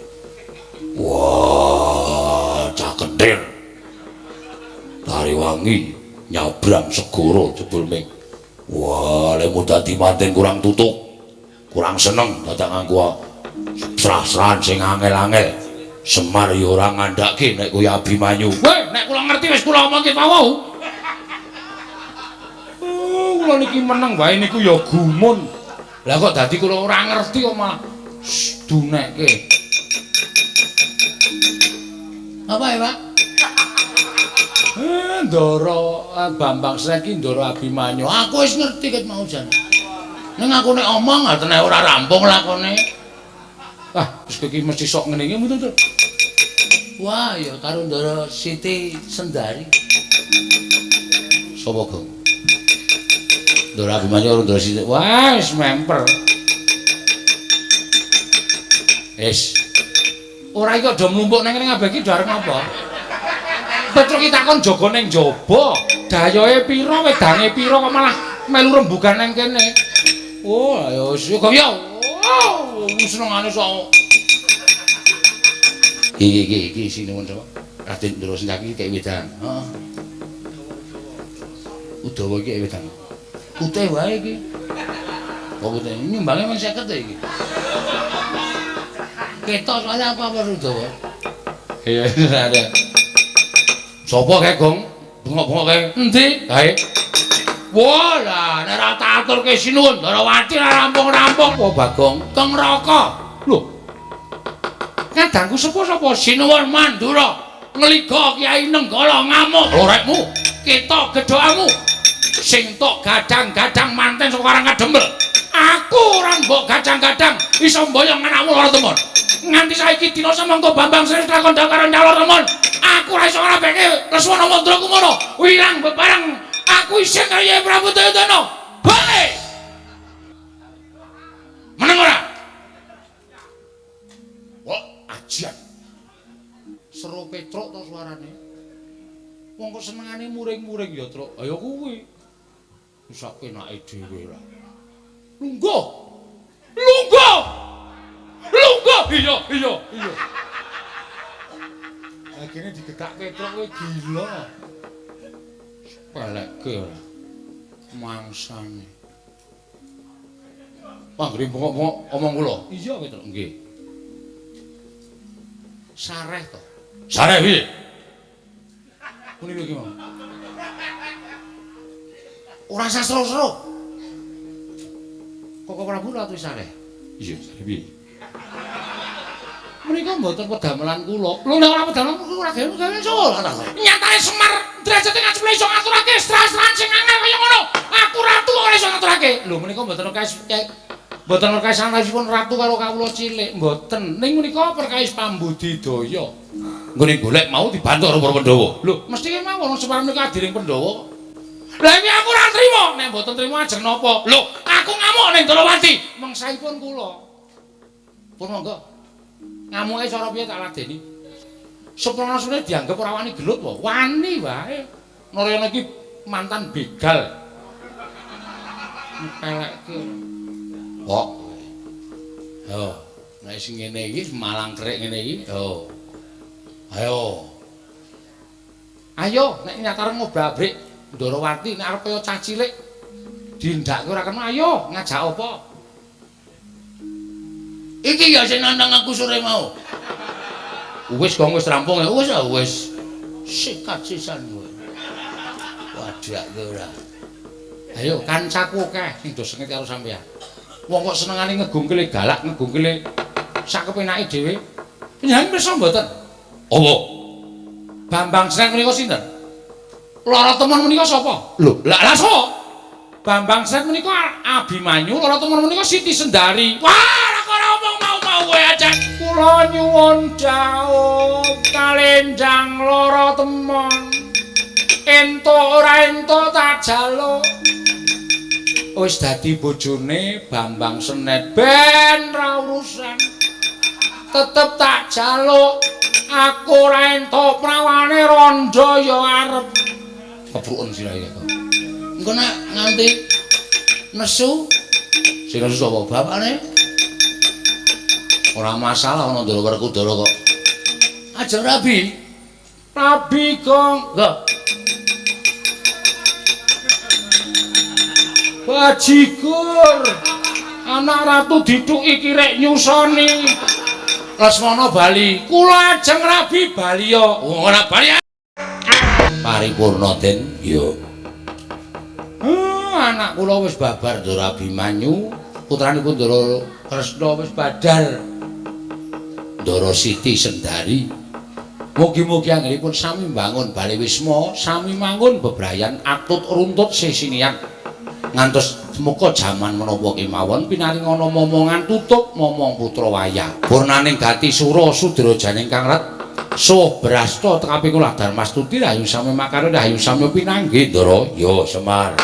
Wah, cah kentir. Tariwangi nyabrang segara jebul ming. Wah, lemu dadi manten kurang tutuk. Kurang seneng dadak nganggo srah-srahan sing angel-angel. Semar ya ora ngandhake nek kuwi Abimanyu. Weh, nek kula ngerti wis kula omongke pawau. Oh, kula niki meneng wae niku ya gumun. Lah kok dadi kula ora ngerti kok malah dunekke. Apa ya, Pak? Ndara Bambang Srek iki Ndara Abimanyu. Aku wis ngerti ket mau jan. Ning aku nek omong atene ora rampung lakone. Ah, wis kowe iki mesti sok ngene iki mboten to. Wah, ya karo Ndara Siti Sendari. Sapa, Gong? Ndara Abimanyu karo Ndara Siti. Wah, wis memper. Wis. Ora iki aja mlumpuk nang kene kabeh iki do arep ngapa? Petruk iki takon jaga ning jaba, dayohe pira, wedange pira kok malah melu rembugan nang kene. Oh, ayo wis Gong ya. Oh, senengane sok. Iki iki iki sinuwun sapa? Raden Ndara Sendaki kek wedang. Heeh. Udawa iki wedang. Putih wae iki. Kok putih nyumbange mung 50 to iki. Ketok soalnya apa-apa Udawa. Iya, ada. Sopo kae, Gong? Bengok-bengok kae. Endi? Kae. Wah, lah nek ora tak aturke sinuwun Ndarawati ora rampung-rampung. Oh, Bagong, keng neraka. Lho. Kadangku sapa-sapa sinuwun Mandura ngliga Kyai Nenggala ngamuk lorekmu, ketok gedhokamu. Sing tok gadang-gadang manten saka Karang Kadempel. Aku ora mbok gadang-gadang iso mboyong anakmu loro temon. Nganti saiki dina semangka Bambang Sri lakon karo loro temon. Aku ora iso ngrabeke Lesmana Mandra Kumara. Wirang bebareng aku isih karo Kyai Prabu Duryudana. Bae. Meneng ora? Wah, ajian. Seru Petruk to suarane. Wong kok senengane muring-muring ya, Truk. Ayo kuwi. Wis sak penake dhewe lah. Lungguh. Lungguh. Lungguh. Iya, iya, iya. Lah kene digetak Petruk kowe gila. Pelekke ora. Mangsane. Panggere bengok-bengok omong kula. Iya, Petruk. Nggih. Sareh to. Sareh piye? Muni piye ki mau? Ora usah seru-seru. Koko Prabu lha sareh. Iya, sareh piye? Menika mboten pedamelan kula. Lho nek ora pedamelan kula ora gawe salah ta. Nyatane Semar derajate ngacep iso ngaturake stra-stran sing angel kaya ngono. Aku ratu ora iso ngaturake. Lho menika mboten perkawis mboten perkawis antawisipun ratu karo kawula cilik, mboten. Ning menika perkawis pambudidaya. Nggone golek mau dibantu karo para Pandhawa. Lho, mesti kemawon Semar menika adiring Pandhawa. Lah iki aku ora trima. Nek mboten trima ajeng napa? Lho, aku ngamuk ning Ndrawati. Mengsaipun kula. Pun monggo. Ngamuke cara piye tak ladeni. Suprana sune dianggep ora wani gelut wae. Wani wae. Narayana iki mantan begal. Ngepelekke. Kok. Yo, nek sing ngene iki malang kerik ngene iki. Yo. Ayo. Ayo nek nyatare ngobrak-abrik Ndrawati nek arep kaya cah cilik dindake ora kena ayo ngajak apa? Iki ya sing nantang aku sore mau. Wis gong wis rampung ya wis wis. Sikat sisan kowe. Wadah ora. Ayo kancaku akeh sing do sengit karo sampeyan. Wong kok senengane ngegungkile galak, ngegungkile sak kepenake dhewe. Panjenengan pirsa mboten? Apa? Bambang Sret menika sinten? Lara Temon menika sapa? Lho, lah lah sapa? Bambang Sret menika Abimanyu, Lara Temon menika Siti Sendari. Wah, lah kok ora omong mau-mau kowe aja. Kula nyuwun dhawuh kalendang Lara Temon. Entuk ora entuk tak jaluk. Wis dadi bojone Bambang Senet ben ra urusan. Tetep tak jaluk. Aku ora entuk prawane rondo ya arep. Kebruken sirahe kok. Engko nek nganti nesu sing nesu sapa bapakne? Ora masalah ana Ndara Werkudara kok. Ajeng rabi. Rabi gong. Lho. Bajigur. Anak ratu dithuki kirek nyusoni. Lesmana bali. Kula ajeng rabi bali ya. Ora bali. Paripurna Den. Iya. Anak kula wis babar Ndara Abimanyu, putranipun Ndara Kresna wis badal. Ndara Siti Sendari. Mugi-mugi anggenipun sami mbangun bale wisma, sami mangun bebrayan atut runtut sesinian. Ngantos muka jaman menapa kemawon pinaringana momongan tutup momong putra wayah. Purnaning gati sura sudra janing kang ret suh brasta tekapi kula Darmastuti rahayu sami makarya rahayu sami pinanggih Ndara. Ya Semar.